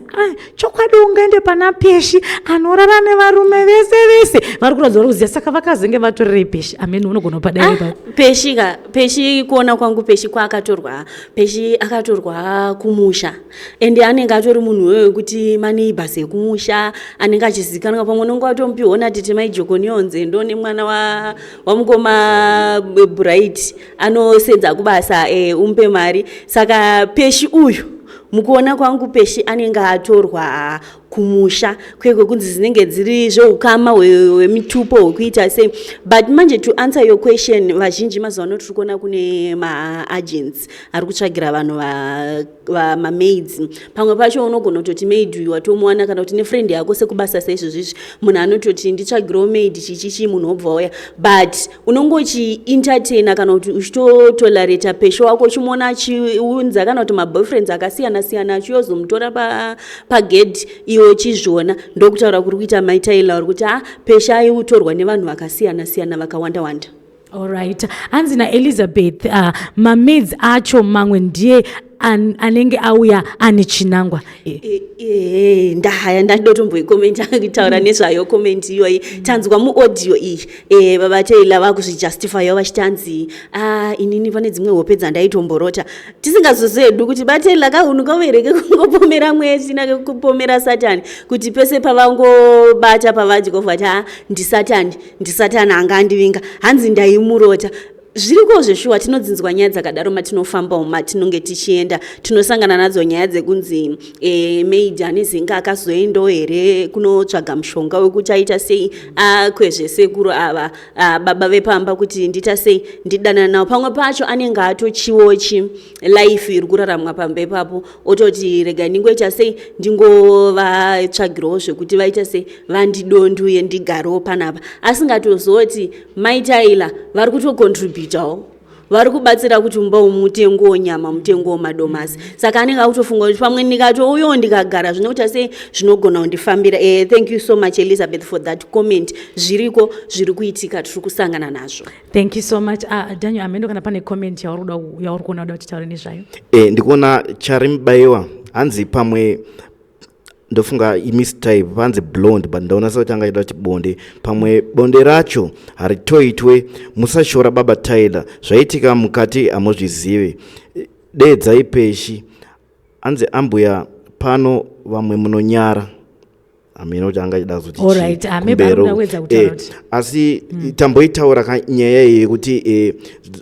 chokwadi ungaende pana Peshi anorara nevarume vese vese, vari kuratidza vari kuziva. Saka vakazenge vatorerei Peshi? Amene unogona kupadai ipapo. Peshi ka, Peshi, kuona kwangu Peshi kwaakatorwa, Peshi akatorwa kumusha, ende anenge atori munhu wewe wekuti maneighbors ekumusha anenge achizikanwa. Pamwe unonge watomupiwa natete mai Jokonionze, ndo nemwana wamukoma Bright anosenza kubasa, umupe mari. Saka Peshi uyu, mukuona kwangu, Peshi anenge atorwa kumusha kwekwe kunzi dzinenge dziri zveukama hwemitupo hwekuita sei. But manje, to answer your question, vazhinji mazuva ano tiri kuona kune maagents ari kutsvagira vanhu vamamaids. Pamwe pacho unogona kutoti maid uyu watomuwana kana kuti nefriend yako sekubasa saizvozvizvi, munhu anototi nditsvagirewo maid, chichichi, munhu wobva wauya, but unongochientertaina kana kuti uchitotolerata Pesho wako, uchimuona achiunza kana kuti maboyfriends akasiyana siyana achiyozomutora pagedhi, iwe. Iwe uchizviona, ndokutaura kuri kuita Mai Taila, uri kuti a Pesha aiutorwa nevanhu vakasiyana siyana vakawanda wanda. Alright, hanzi naElizabeth, mamaids acho mamwe ndiye anenge auya ane chinangwa. Ndahaya ndadotomboikomenta kutaura nezvayo comment iyoyi. Tanzwa muaudio iyi, baba Taila vakuzvijustifyawo vachiti hanzi a inini pane dzimwe hope dzandaitomborota tisingazozivedu kuti baTaila kahunhu kavereke kungopomera mwesina kupomera Satani, kuti pese pavangobata pavadya vati a ndisatani, ndisatani anga andivinga, hanzi ndaimurota. Zviriko zveshuwa, tinodzinzwa nyaya dzakadaro matinofambawo, matinonge tichienda tinosangana nadzo nyaya dzekunzi maid anezenge akazoendawo here kunotsvaga mushonga wekuti aita sei akwezvesekuru ava baba vepamba kuti ndita sei ndidanana navo. Pamwe pacho anenge atochiwochi life iri kuraramwa pamba ipapo, ototi rega ndingoita sei ndingovatsvagirawo zvekuti vaita sei vandidonduye ndigarewo panapa, asingatozoti Mai Taila vari kutocontributawo, vari kubatsira kuti mumba umu mutengo wonyama, mutengo wemadomasi. Saka anenge akutofunga kuti pamwe ndikatouyawo ndikagara zvinoita sei, zvinogona kundifambira. Thank you so much, Elizabeth, for that comment. Zviriko, zviri kuitika, tiri kusangana nazvo. Thank you so much. Daniel Amendo, kana pane comment yauri yauri kuona kuda kuti taure nezvayo. Ndikuona Charimbayiwa, hanzi pamwe ndofunga imistype, panzi blonde, but ndaona sekuti anga achida kuti bonde. Pamwe bonde racho haritoitwe. Musashora baba Tyler, zvaitika mukati hamuzvizivi. Deedzai Peshi, hanzi ambuya pano vamwe munonyara. Hameno kuti anga achida kuzoti chii Alright, maybe kumberi ari kuda uko. kuedza kutaura kuti Asi tamboitaura ka nyaya iyi yekuti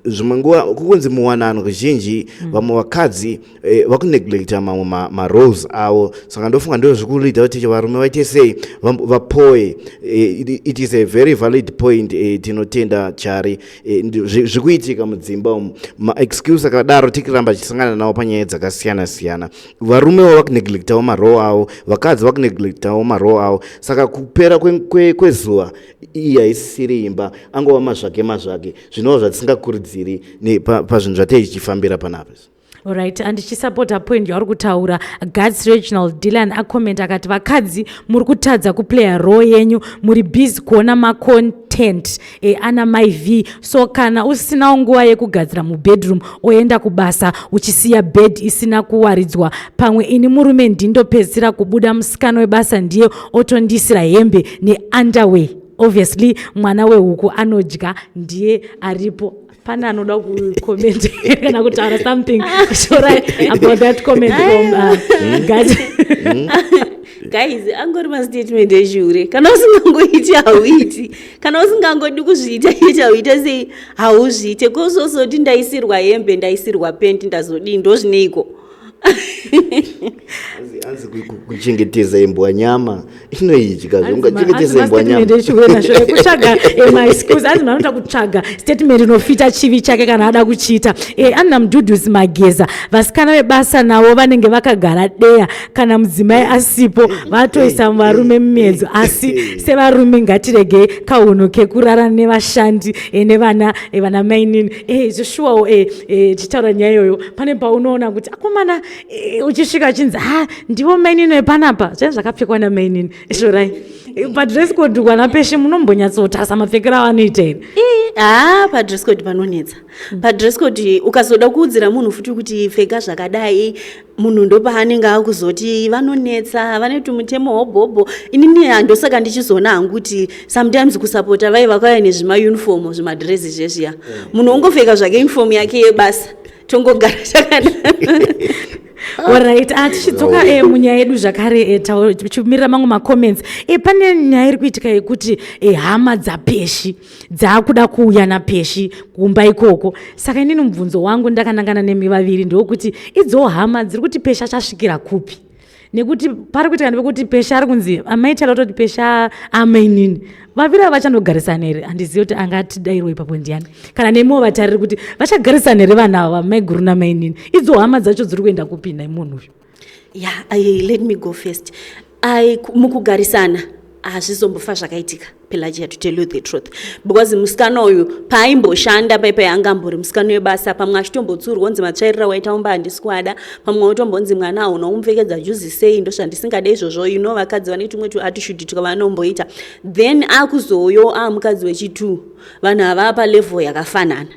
zvimwe nguva kukunzi muwanano kazhinji vamwe vakadzi vakuneglecta mamwe maroles avo. Saka ndofunga ndo zvikuleada kuti varume vaite sei, vapoe. It is a very valid point. Tinotenda Chari. Zvikuitika mudzimba umu, maexcuse akadaro tikiramba tichisangana nawo panyaya dzakasiyana siyana. Varumewo vakuneglectawo marole avo, vakadzi vakuneglectawo marole avo. Saka kupera kwezuva iyi haisisiri imba, angova mazvake mazvake, zvinova zvatisingakurudziri pazvinhu zvatei tichifambira panapa. Alright, andichisapota point yauri kutaura. Gats Reginald Dylan acomment akati vakadzi muri kutadza kuplaya role yenyu, muri busy kuona macontent ana Mai V. So kana usinawo nguva yekugadzira mubedroom, oenda kubasa uchisiya bed isina kuwaridzwa. Pamwe ini murume ndindopedzisira kubuda, musikana webasa ndiye otondisira hembe neunderwear. Obviously mwana wehuku anodya ndiye aripo. Pane anoda kucomment kana kutaura something, Shorai, about that comment from Gats? Guys, angori mastatement eshure. Kana usingangoiti hauiti, kana usingangodi kuzviita ita hauita sei hauzviite. Kozozoti ndaisirwa hembe, ndaisirwa penti, ndazodii, ndozvineiko? Hanzi kuchengetedza imbwa nyama inoidya, ungachengetedza imbwa nyama. Kutsvaga maexcuse, hanzi vanoita kutsvaga statement inofita chivi chake kana ada kuchiita. Anna Mudhudhusi Mageza, vasikana vebasa navo vanenge vakagara deya kana mudzimai asipo, vatoisa varume mumiedzo. Asi sevarume ngatiregei kahunhu kekurara nevashandi, nevana, vana mainini. Zveshuwawo, tichitaura nyaya iyoyo, pane paunoona kuti akomana, uchisvika achinzi ha ndivo mainini vepanapa, zvainge zvakapfekwa namainini. Shorai, padress code kwana Peshe munombonyatsotarisa mapfekero avanoita here? Ha, padress code panonetsa. Padress code ukazoda kuudzira munhu futi kuti pfeka zvakadai, munhu ndopaanenge akuzoti vanonetsa, vane tumutemo hobhobho. Inini handosaka ndichizoona hangu kuti sometimes kusapota vai vakauya nezvimauniform, zvimadhirezi zvezviya, munhu ongopfeka zvake uniform yake yebasa, tongogara chakadaro. Alright, tichidzoka munyaya yedu zvakare, tichimirira mamwe macomments, pane nyaya iri kuitika yekuti hama dzaPeshi dzaakuda kuuya naPeshi kumba ikoko. Saka inini mubvunzo wangu ndakanangana nemi vaviri ndewekuti idzowo hama dziri kuti Peshi achasvikira kupi? Nekuti pari kuitika ndepekuti Pesha ari kunzi amaitala kutoti Pesha amainini vaviri ava vachandogarisana here? Handizivi kuti angatidairwo ipapo ndiani, kana nemiwo vatariri, kuti vachagarisana here vana ava, maiguru namainini? Idzo hama dzacho dziri kuenda kupi naimunhu uyu? Yeah, let me go first. Mukugarisana hazvizombofa zvakaitika. Pelagia, to tell you the truth, because musikana uyu paaimboshanda paipai angambori musikana webasa, pamwe achitombotsurwa onzi matsvairira waita umba handisi kuada, pamwe otombonzi mwana hauna kumupfekedza juzi sei, ndozvandisingade izvozvo. Vakadzi vane tumwe tuattitude twavanomboita. Then akuzouyo amukadzi wechi2, vanhu ava palevel yakafanana,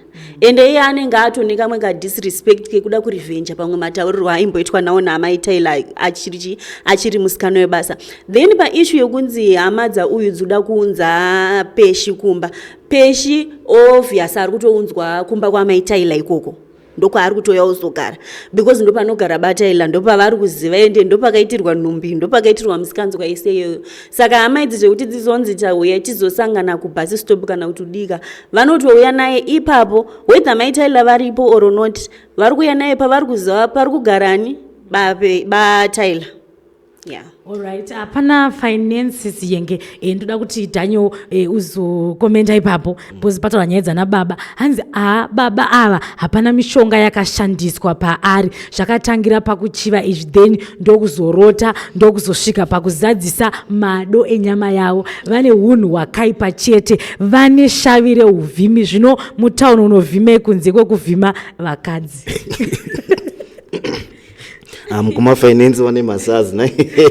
ende iye anenge atone kamwe kadisrespect kekuda kurevhenja pamwe mataurirwo aimboitwa nawo naamai Taylor achiri achiri musikana webasa. Then paissue yekunzi hama dzauyu dzoda kuunza Peshi kumba, Peshi obvious ari kutounzwa kumba kwamai Taylor ikoko, ndokwaari kutouya uzogara because ndopanogara baTaylor, ndopavari kuziva, ende ndopakaitirwa nhumbi, ndopakaitirwa musikanzwa yese iyoyo. Saka hama idzi zvekuti dzizonzi tauya tizosangana kubus stop kana kuti udika, vanotouya naye ipapo whether mai Taylor varipo or not. Vari kuuya naye pavari kuziva pari kugarani baTaylor, yeah. Alright, hapana finances yenge. Ndoda kuti Daniel uzokomenda ipapo because pataura nyaya dzana baba. Hanzi a baba ava hapana mishonga yakashandiswa paari, zvakatangira pakuchiva izvi, then ndokuzorota, ndokuzosvika pakuzadzisa mado enyama yavo. Vane unhu hwakaipa chete, vane shavi reuvhimi. Zvino mutauni unovhimei kunze kwekuvhima vakadzi? Ah, mukoma Finance vane masazi.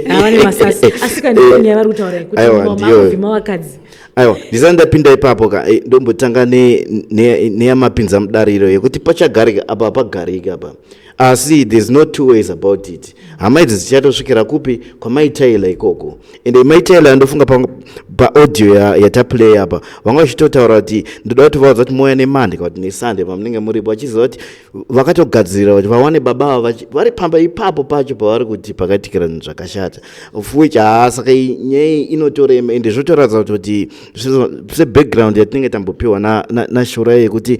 Vane masasi, asi kandikoni vari kutaura kuti Aiwa, ndiyo. makuvhima vakadzi. Aiwa, ndisati ndapinda ipapo ka, ndombotanga neyamapinza mudariro yekuti pachagarika apa, hapagariki apa, asi there's no two ways about it. Hama idzi dzichatosvikira kupi? KwamaiTaylor ikoko. Ende mai Taylor ndofunga paaudio yataplay apa vanga vachitotaura kuti ndoda kuti vaudza kuti mouya neMonday kana kuti neSunday pamunenge muripo, vachiziva kuti vakatogadzirira kuti vawane baba ava vari pamba ipapo pacho pavari kuti pakaitikira zvinhu zvakashata, of which haa, saka nyaya iyi inotorema. Ende zvotoratidza kuti sebackground yatinenge tambopiwa naShura yekuti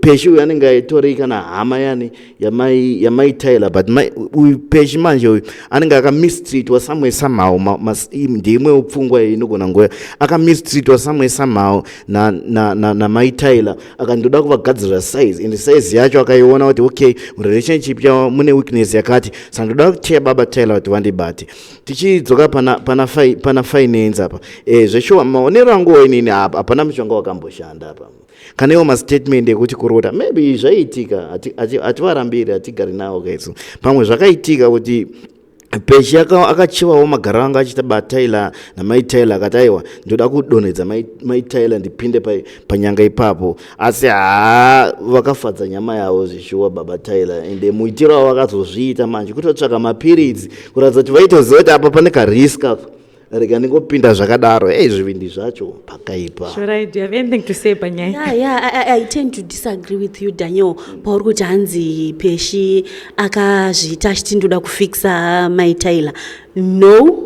Peshi uyu anenge aitori kana hama yani yamai Taylor, but uyu Peshi manje uyu anenge akamistreatwa somewhere somehow. Ndimwewo pfungwa iyi inogona nguva akamistreatwa somewhere somehow namai Taylor, akandoda kuvagadzirira size, and size yacho akaiona kuti okay, murelationship yavo mune weakness yakati, saka ndoda kuteya baba Taylor kuti vandibate. Tichidzoka pana Finance apa, zveshuwa maonero anguwo inini apa hapana mushonga wakamboshanda apa. Kana iwo mastatement ekuti kurota, maybe zvaiitika, hativarambiri, hatigari nawo kaisu. Pamwe zvakaitika kuti Peshi akachivawo magariro anga achiita baTaylor namai Taylor, akati aiwa, ndoda kudonhedza mai Taylor ndipinde panyanga ipapo. Asi haa, vakafadza nyama yavo zvishuwa baba Taylor, ende muitiro wavo vakazozviita manje kutotsvaka mapiritsi kuratidza kuti vaitoziva kuti apa pane karisk apa, rega ndingopinda zvakadaro. Ei, zvivindi zvacho pakaipa. Shorai, do you have anything to say panyaya? Yeah, I tend to disagree with you, Daniel, pauri kuti hanzi Peshi akazviita achiti ndoda kufixa mai Taylor. No,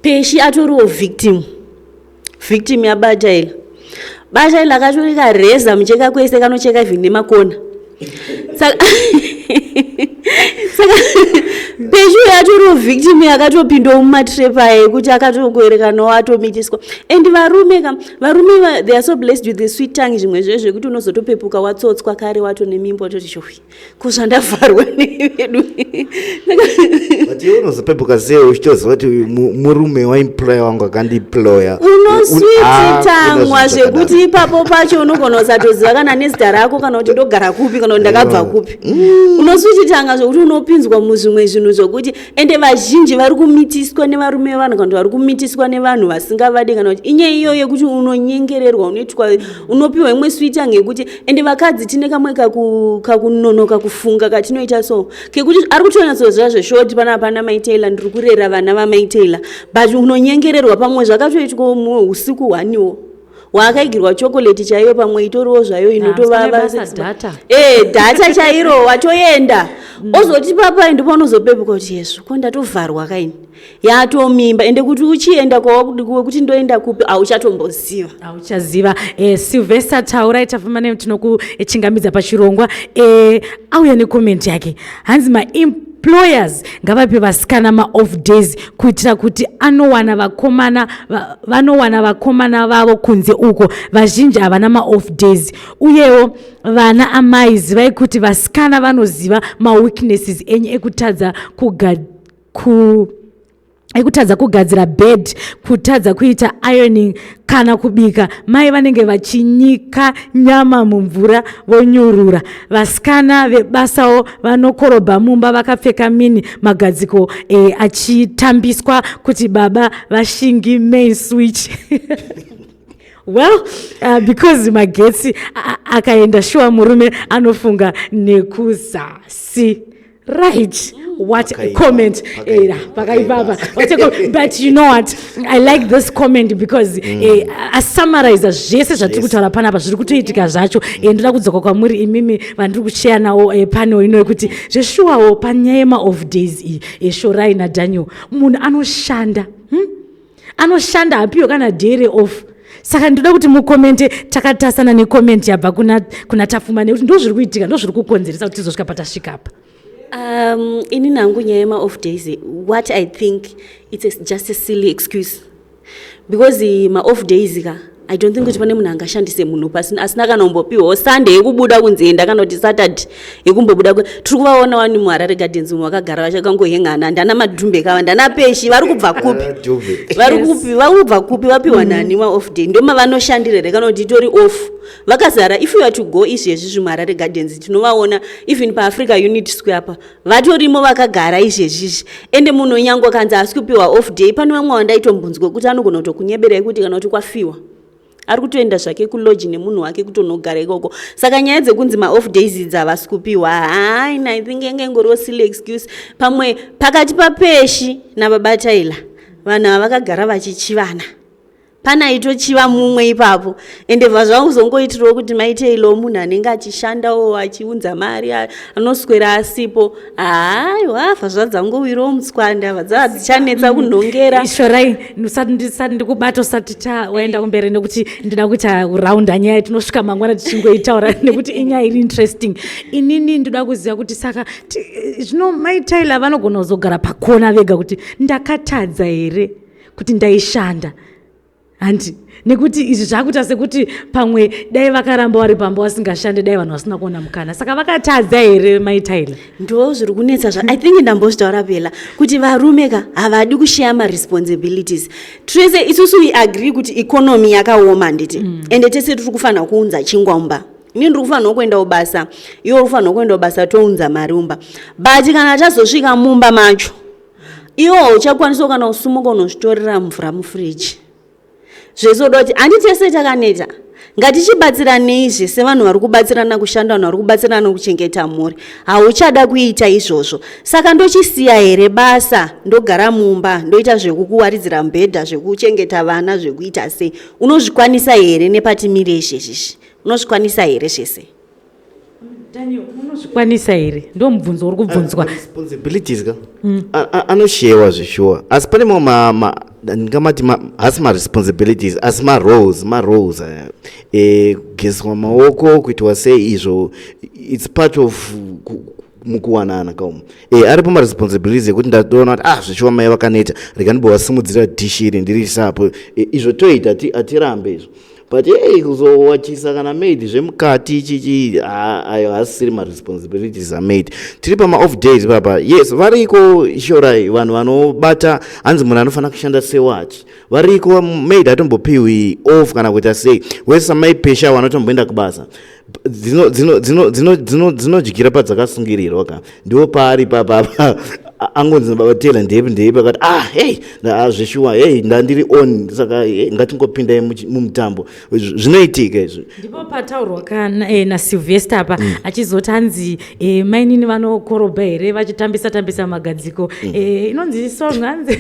Peshi atoriwo victim, victim yabaTaylor. BaTaylor akatori kareza mucheka kwese, kanocheka even nemakona. Saka Peshi uyo atoriwo victim, yakatopindawo mumatrap aya ekuti akatokuerekanawo atomitiswa. And varume ka, varume they are so blessed with the sweet tongue, zvimwe zve zvekuti unozotopepuka watsotswa kare, watone mimba, watoti showi, ko zvandavharwa nevedu. But iwe unozopepuka sei uchitoziva kuti uyu murume waemployer wangu akandiemploya? Unoswititangwa zvekuti ipapo pacho unogona kusatoziva kana nezita rako, kana kuti ndogara kupi, kana kuti ndakabva kupi. Unoswititanga zvokuti unopinzwa muzvimwe zvinhu zvokuti ende vazhinji vari kumitiswa nevarume vevanhu, kana kuti vari kumitiswa nevanhu vasingavadi, kana kuti inyaya iyoyo yekuti unonyengererwa, unoitwa, unopiwa imwe sweet yekuti ende vakadzi tine kamwe kakunonoka kufunga katinoita, so kekuti ari kutonyatsoziva zveshoti pana pana mai Taylor, ndiri kurera vana vamai Taylor, but unonyengererwa. Pamwe zvakatoitwa mumwe usiku hwaniwo waakaigirwa chocolate chaiyo, pamwe itoriwo zvayo inotovava. Basa data. Data chairo watoenda, ozoti papai ndipo unozopepuka kuti yezvo, ko ndatovharwa kaini, yatomimba. Ende kuti uchienda kwekuti ndoenda kupi, hauchatomboziva. Hauchaziva. Sylvester Taurai Tafumane, tinokuchingamidza pachirongwa. Auya necomment yake, hanzi maemployers ngavape vasikana maoff days kuitira kuti anowana vakomana vanowana vakomana vavo kunze uko. Vazhinji havana maoff days. Uyewo vana amai, zivai kuti vasikana vanoziva maweaknesses enyu ekutadza kuga, ku Ekutadza kugadzira bed, kutadza kuita ironing kana kubika. Mai vanenge vachinyika nyama mumvura vonyurura. Vasikana vebasawo vanokorobha mumba vakapfeka mini, magadziko achitambiswa kuti baba vashingi main switch. Well, because magetsi akaenda, shuwa murume anofunga nekuzasi. Right, what a Pakaipa, comment. Pakaipa, Pakaipa apa. Pakaipa. What a but you know what, I like this comment because asummariza zvese zvatiri kutaura panapa, zviri kutoitika zvacho. Ndoda kudzoka kwamuri imimi vandiri kusheya nawo panel ino, yekuti zveshuwawo panyaya yemaoff days iyi, Shorai naDaniel, munhu anoshanda, Anoshanda, hapiwe kana day off. Saka ndoda kuti mucommente takatasana necomment yabva kuna Tafuma, nekuti ndo zviri kuitika, ndo zviri kukonzeresa kuti tizosvika patasvika apa. Ini nangu nyaya yema-off days, what I think, it's just a silly excuse, because ma-off days ka, I don't think kuti pane munhu angashandise munhu pasina, asina kana kumbopiwawo Sunday yekubuda kunzi enda, kana kuti Saturday yekumbobuda. Tiri kuvaona wani muHarare Gardens umu vakagara vachakangohengana, ndana Madhumbe kava, ndana Peshi, vari kubva kupi? Dhumbe. Vari kupi? Vari kubva kupi? Vapiwa nani ma-off day? Ndoma vanoshandira here, kana kuti itori off vakazara? If you are to go izvezvi zvimuHarare Gardens, tinovaona even paAfrica Unity Square pa vatorimo vakagara izvezvizvi. Ende munhu nyange akanzi haasi kupiwa off day, pane vamwe vandaitombunzwa kuti anogona kutokunyeberai kuti kana kuti kwafiwa, ari kutoenda zvake kulodge nemunhu wake kutonogara ikoko. Saka nyaya dzekunzi maoff days idzi havasi kupiwa, haina, I think yange ingoriwo silly excuse. Pamwe pakati paPeshi nababa Taila, vanhu ava vakagara vachichivana, pana aitochiva mumwe ipapo. Ende bva zvakuzongoitirawo kuti maitailawo munhu anenge achishandawo achiunza mari, anoswera asipo. Haiwa, bva zvadzangowirawo mutswanda, bva dzava dzichanetsa kunhongera. Shorai, ndisati ndikubata, usati waenda kumberi, nekuti ndida kuita raunda nyaya, tinosvika mangwana tichingoitaura, nekuti inyaya iri interesting. Inini ndoda kuziva kuti saka zvino maitaila vanogona kuzogara pakona vega kuti ndakatadza here kuti ndaishanda, handi? Nekuti izvi zvakuita sekuti pamwe dai vakaramba vari pamba vasingashande, dai vanhu vasina kuona mukana. Saka vakatadza here maitaila? Ndo zviri kunetsa zva I think ndambozvitaura pela kuti varume ka havadi kusheya maresponsibilities. Tese isusu we agree kuti economy yakaoma, handiti? Ende tese tiri kufanira kuunza chingwa mumba. Ini ndiri kufanira kuenda kubasa, iwe uri kufanira kuenda kubasa, tounza mari mumba. But kana tazosvika mumba macho, iwo uchakwanisa kana usumuka unozvitorera mvura mufiriji zvese. Uda kuti handi tese takaneta, ngatichibatsiranei zvese. Vanhu vari kubatsirana kushanda, vanhu vari kubatsirana kuchengeta mhuri. Hauchada kuita izvozvo, saka ndochisiya here basa, ndogara mumba, ndoita zvekukuwaridzira mubhedha, zvekuchengeta vana, zvekuita sei? Unozvikwanisa here nepatimire izvezvizvi? Unozvikwanisa here zvese? Daniel, unozvikwanisa here? Ndo mubvunzo uri kubvunzwa. Responsibilities ka anoshewa zveshuwa, asi pane mamwe ndingamati haasi maresponsibilities, asi maroles aya, kugezwa maoko, kuitwa sei izvo, it's part of mukuwanana kaumu. Aripo maresponsibilities ekuti ndatoona kuti, ah, zveshuwa mai vakaneta, rega ndimbovasimudzira dhishi iri ndiriisapo. Izvo toita, hatirambe izvo. But hey, kuzowachisa kana maid zvemukati chichi, ayo hasisiri maresponsibilities amaid. Tiri pama-off days papa. Yes, variko, Shorai, vanhu vanobata, hanzi munhu anofanira kushanda sewachi. Variko, maid atombopiwi off kana kuita sei. Wese maipesha vanotomboenda kubasa, dzinodyira padzakasungirirwa ka. Ndiwo paari papapa angonzi baba Tela ndepi ndepi, akati, ah, hey, zveshuwa, hey, ndandiri on, saka hey, ngatingopindai mumutambo. Zvinoitika izvi. Ndipo pataurwa kana naSylvester apa, achizoti hanzi mainini vanokorobha here vachitambisa tambisa magadziko. Inonzi song hanzi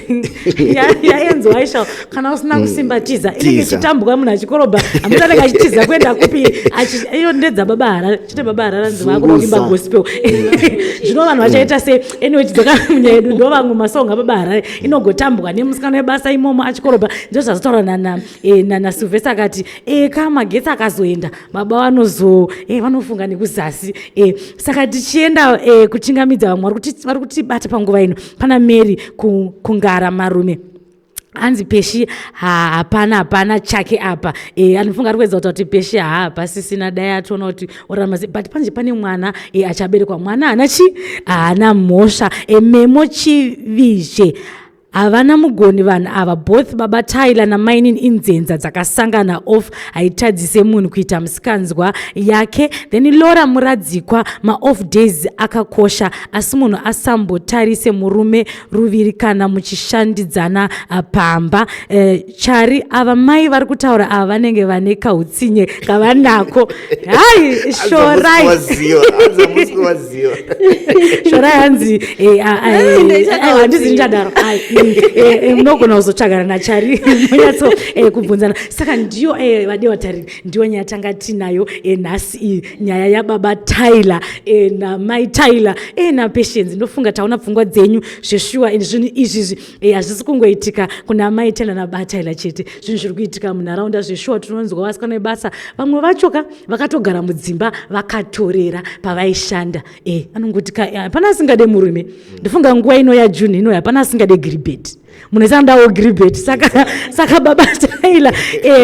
yaenzo Aisha, kana usina kusimba tiza. Inenge Tiza. ichitambwa munhu achikorobha, hamuti anenge achitiza kuenda kupi? Iyo ndedzababa Harare chete. Baba Harare nzi vakuda kuimba Zunguza. gospel, zvino vanhu vachaita sei? Anyway, tidzoka munyaya yedu. Ndo vamwe masong ababa Harare inogotambwa nemusikana webasa imomo achikorobha. Ndo zvazotaura naSylvester, akati ka magetsi akazoenda, baba vanozo vanofunga nekuzasi. Saka tichienda kuchingamidza vamwe vari kutibata panguva ino, pana Mary kungara marume, hanzi Peshi hapana, hapana chake apa. Anofunga ari kuedza kutaura kuti Peshi haapasisina, dai atoona kuti orarama sei. But panje pane mwana achaberekwa, mwana haana chi haana mhosva. Memo Chivizhe. Havana mugoni vanhu ava both baba Tyler namainini inzenza dzakasangana off haitadzise munhu kuita musikanzwa yake then Laura Muradzikwa maoff days akakosha asi munhu asambotarise murume ruviri kana muchishandidzana pamba. Chari ava mai vari kutaura ava vanenge vane kautsinye kavanako. Hai shorai shorai hanzi handizi ndichadaro munogona kuzotsvagana nachari munyatso kubvunzana. Saka ndiyo vadiwa tariri, ndiyo nyaya tanga tinayo nhasi iyi, nyaya yababa Tyler namai Tyler naPatience. Ndofunga taona pfungwa dzenyu zveshuwa. Zvinhu izvizvi hazvisi kungoitika kuna mai Tyler nababa Tyler chete, zvinhu zviri kuitika munharaunda zveshuwa. Tinonzwa vasikana vebasa vamwe vachoka vakatogara mudzimba vakatorera pavaishanda. Anongoti hapana asingade murume. Ndofunga nguva ino yaJune ino hapana asingade giribheti, munhu ese anodawo giribheti. Saka baba Tyler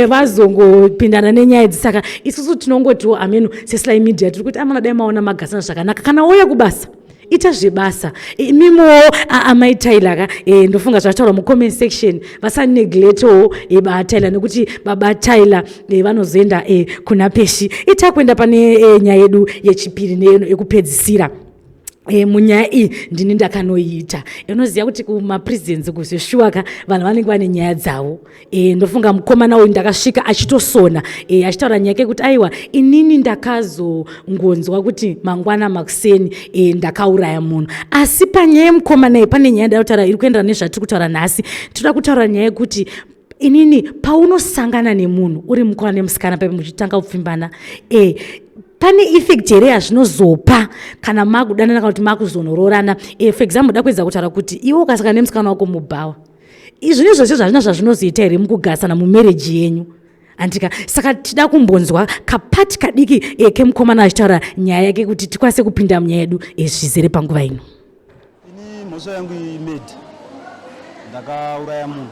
vazongopindana nenyaya idzi. Saka isusu tinongotiwo ameno seSly Media tiri kuti amana dai maona magasana zvakanaka. Kana wouya kubasa ita zvebasa imimowo amai Tyler ka ndofunga zvataurwa mucomment section, vasaneglectowo baba Tyler nekuti baba Tyler vanozoenda kuna Peshi. Itakuenda pane nyaya yedu yechipiri neyekupedzisira. Munyaya iyi ndini ndakanoiita. Unoziva kuti kumaprisons kuzveshuwaka vanhu vanenge vane nyaya dzavo. Ndofunga mukomana uyu ndakasvika achitosona achitaura nyaya yake kuti aiwa, inini ndakazongonzwa kuti mangwana makuseni ndakauraya munhu. Asi panyaya yemukomana iyi pane nyaya ndada kutaura iri kuenderana nezvatiri kutaura nhasi. Tinoda kutaura nyaya yekuti inini paunosangana nemunhu uri mukomana nemusikana paipe muchitanga kupfimbana, pane effect here yazvinozopa kana makudanana kana kuti makuzonoroorana? For example, da kuedza kutaura kuti iwe ukasangana nemusikana wako mubhawa, izvi zvose zvazvina zvazvinozoita here mukugarisana mumarriage yenyu, andika? Saka tida kumbonzwa kapati kadiki kemukomana achitaura nyaya yake kuti tikwanise kupinda munyaya yedu zvizere panguva ino. Ini mhosva yangu imurder, ndakauraya munhu.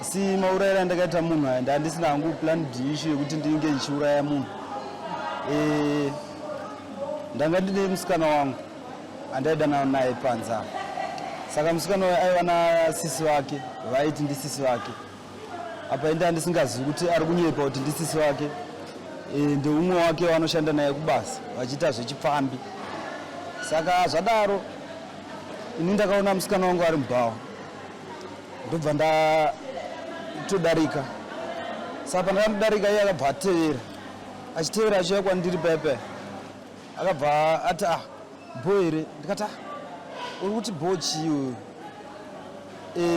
Asi maurayiro andakaita munhu aya ndandisina hangu planned issue yekuti ndinge ndichiuraya munhu. Ndanga ndine musikana wangu andaidanana naye panze apa. Saka musikana uyu aiva nasisi vake, vaiti ndisisi vake. Apa indi handisingazivi kuti ari kunyepa kuti ndisisi vake, ndeumwe wake wanoshanda naye kubasa vachiita zvechipfambi. Saka zvadaro ini ndakaona musikana wangu ari mubhawa, ndobva ndatodarika. Saka pandakanodarika iye akabva atevera, achitevera achiuya kwandiri paya paya akabva ati, "Ah, bho here?" Ndikati, "Ah, uri kuti bho chii uyu?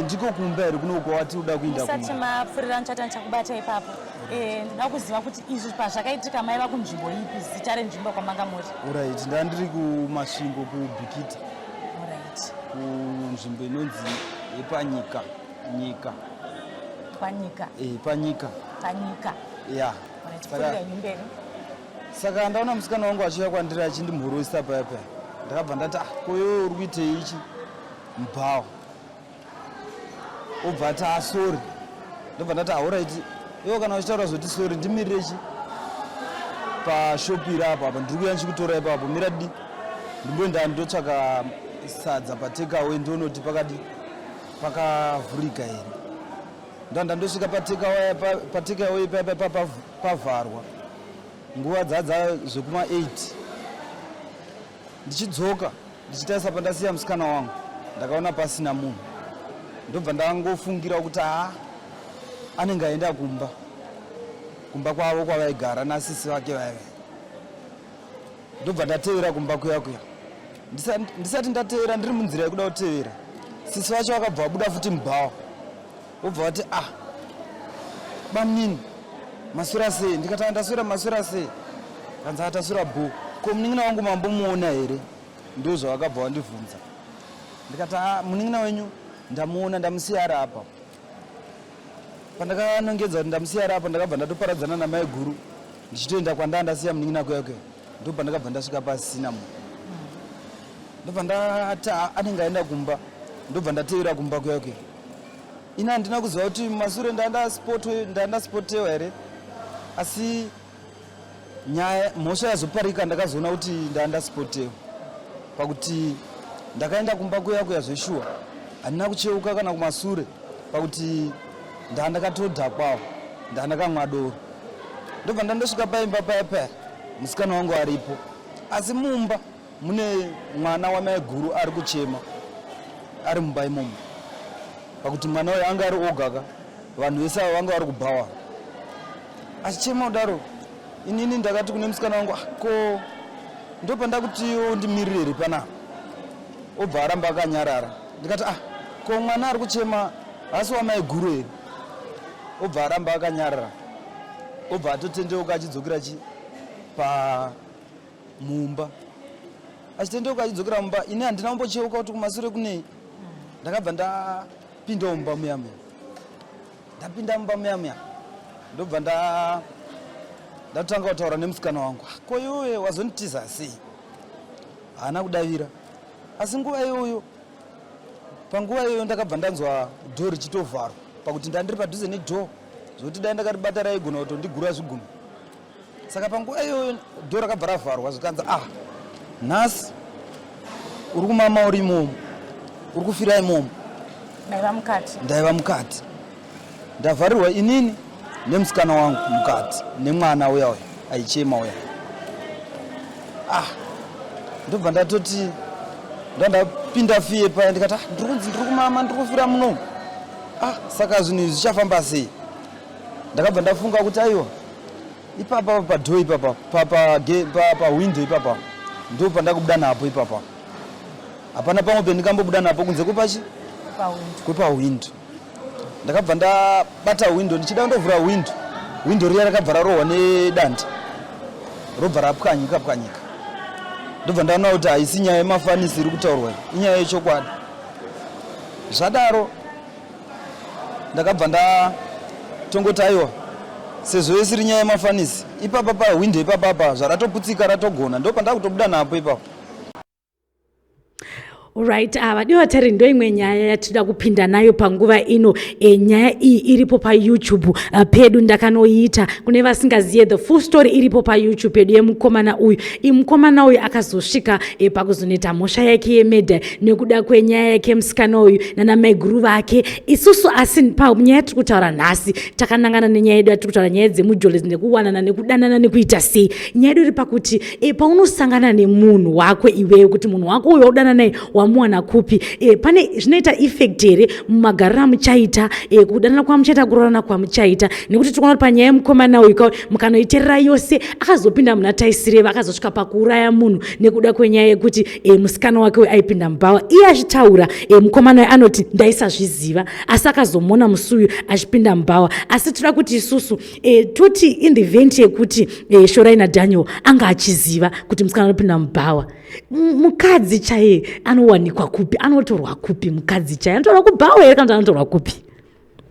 Ndiko kumba here kuno kwawati uda kuinda?" Musati Kumba. Mapfurira muchata, ndichakubata ipapo. Ndinoda kuziva kuti izvi pazvakaitika maiva kunzvimbo ipi, zita renzvimbo kwamanga muri? Alright, ndaa ndiri kuMasvingo, kuBhikita, kunzvimbo inonzi yePanyika nyika. Panyika? Panyika. Panyika. Ya. Alright, pfurira henyu mberi. Saka ndaona musikana wangu achiuya kwandiri achindimhoroisa paya paya, ndakabva ndati, "Ah, ko iwe uri kuitei ichi mubhawa?" Obva ati, "Ah, sorry." Ndobva ndati, "Alright, iwe kana uchitaura zvoti sorry, ndimirire chi pashopu iri apo apa, ndiri kuuya ndichikutora ipapo. Mira di ndimboenda ndotsvaka sadza patakeaway, ndionoti pakadi pakavhurika here." Ndanda ndosvika patakeaway paya pavharwa. Nguva dzadza zvekuma 8 ndichidzoka, ndichitarisa pandasiya musikana wangu, ndakaona pasina munhu. Ndobva ndangofungira kuti haa, anenge aenda kumba kwavo kwavaigara nasisi vake vaiva. Ndobva ndatevera kumba kuya kuya. Ndisati ndatevera, ndiri munzira yekuda kutevera, sisi vacho vakabva vabuda futi mubhawa, wobva vati, "Ah, bamunini, maswera sei?" Ndikati, "Ah, ndaswera, maswera sei?" Kanzi, "Ataswera bho. Ko munin'ina wangu mambomuona here?" Ndo zvavakabva vandibvunza. Ndikati, "Ah, munin'ina wenyu ndamuona, ndamusiya ari apa." Pandakanongedza kuti ndamusiya ari apa, ndakabva ndatoparadzana namai guru ndichitoenda kwandaa ndasiya munin'ina kuya kuya. Ndo pandakabva ndasvika pasina munhu. Ndobva ndati, "Ah, anenge aenda kumba." Ndobva ndatevera kumba kuya kuya. Ini handina kuziva kuti mumasure ndandaspotewa here, asi nyaya mhosva yazoparika ndakazoona kuti ndandaspotewa pakuti ndakaenda kumba kuya kuya zveshuwa. Handina kucheuka kana kumasure pakuti ndandakatodhakwawo, ndandakamwa doro. Ndobva ndandosvika paimba paya paya, musikana wangu aripo, asi mumba mune mwana wamaiguru ari kuchema ari mumba imomo, pakuti mwana uyu anga ari oga ka, vanhu vese ava vanga vari kubhawa achichema kudaro. Inini ndakati kune musikana wangu, ah, ko ndopandakuti undimirire here panapa? Obva aramba akanyarara. Ndikati, ah, ko mwana ari kuchema hasi wamaiguru here? Obva aramba akanyarara, obva atotendeuka achidzokera chi pamumba, achitendeuka achidzokera mumba. Ini handina kumbocheuka kuti kumasure kunei. Ndakabva ndapinda mumba muya muya, ndapinda mumba muya muya, ndobva ndatanga kutaura nemusikana wangu, ah, ko iwewe wazonditiza sei? Haana kudavira. Asi nguva iyoyo, panguva iyoyo ndakabva ndanzwa dhoo richitovharwa, pakuti ndandiri padhuze nedhoo zvokuti dai ndakaribata raigona kutondigura zvigumwe. Saka panguva iyoyo dhoo rakabva ravharwa, zvikanzi, ah, nhasi uri kumama, uri imomo, uri kufira imomo. Ndaiva mukati. Ndaiva mukati, ndavharirwa inini nemusikana wangu mukati nemwana uya uya aichema uya. Ah, ndobva ndatoti ndandapinda fiye paya, ndikati, ah, ndiri kunzi ndiri kumama, ndiri kufira munomu. Ah, saka zvinhu izvi zvichafamba sei? Ndakabva ndafunga kuti aiwa, ipapa padhoo ipapa, pahwindo ipapa ndo pandakubuda napo ipapa. Hapana pamwe pendingambobuda napo kunze kwepachi kwepahwindo. Ndakabva ndabata hwindo, ndichida kundovhura hwindo, hwindo riya rakabva rarohwa nedanda, robva rapwanyika pwanyika. Ndobva ndaona kuti haisi nyaya yemafanisi iri kutaurwa, inyaya yechokwadi. Zvadaro ndakabva ndatongoti aiwa, sezvo isiri nyaya yemafanisi, ipapa pahwindo ipapapa zvaratoputsika ratogona, ndo pandakutobuda napo ipapo. Right, vadiwa vatari, ndo imwe nyaya yatinoda kupinda nayo panguva ino. Nyaya iyi iripo paYouTube pedu, ndakanoiita. Kune vasingaziye the full story, iripo paYouTube pedu yemukomana uyu. Mukomana uyu akazosvika pakuzonoita mhosva yake yemurder nekuda kwenyaya yake musikana uyu nanamaiguru vake. Isusu asi panyaya yatiri kutaura nhasi takanangana nenyaya yedu yatiri kutaura, nyaya dzemujolezi nekuwanana nekudanana nekuita sei. Nyaya yedu iri pakuti paunosangana nemunhu wako iwewe, kuti munhu wako uyu waudana naye wamuwana kupi? Pane zvinoita effect here mumagariro amuchaita, kudanana kwamuchaita, kuroorana kwamuchaita? Nekuti tikuona kuti panyaya yemukomana uyu, mukanoiterera yose, akazopinda muna taisireva, akazosvika pakuuraya munhu nekuda kwenyaya yekuti musikana wake uyu aipinda mubhawa. Iye achitaura, mukomana uyu anoti ndaisazviziva, asi akazomona musi uyu achipinda mubhawa. Asi toda kuti isusu toti in the event yekuti Shorai naDaniel anga achiziva kuti musikana anopinda mubhawa, mukadzi chaiye anowanikwa kupi? Anotorwa kupi mukadzi chaiye? Anotorwa kubhawa here kana kuti anotorwa kupi?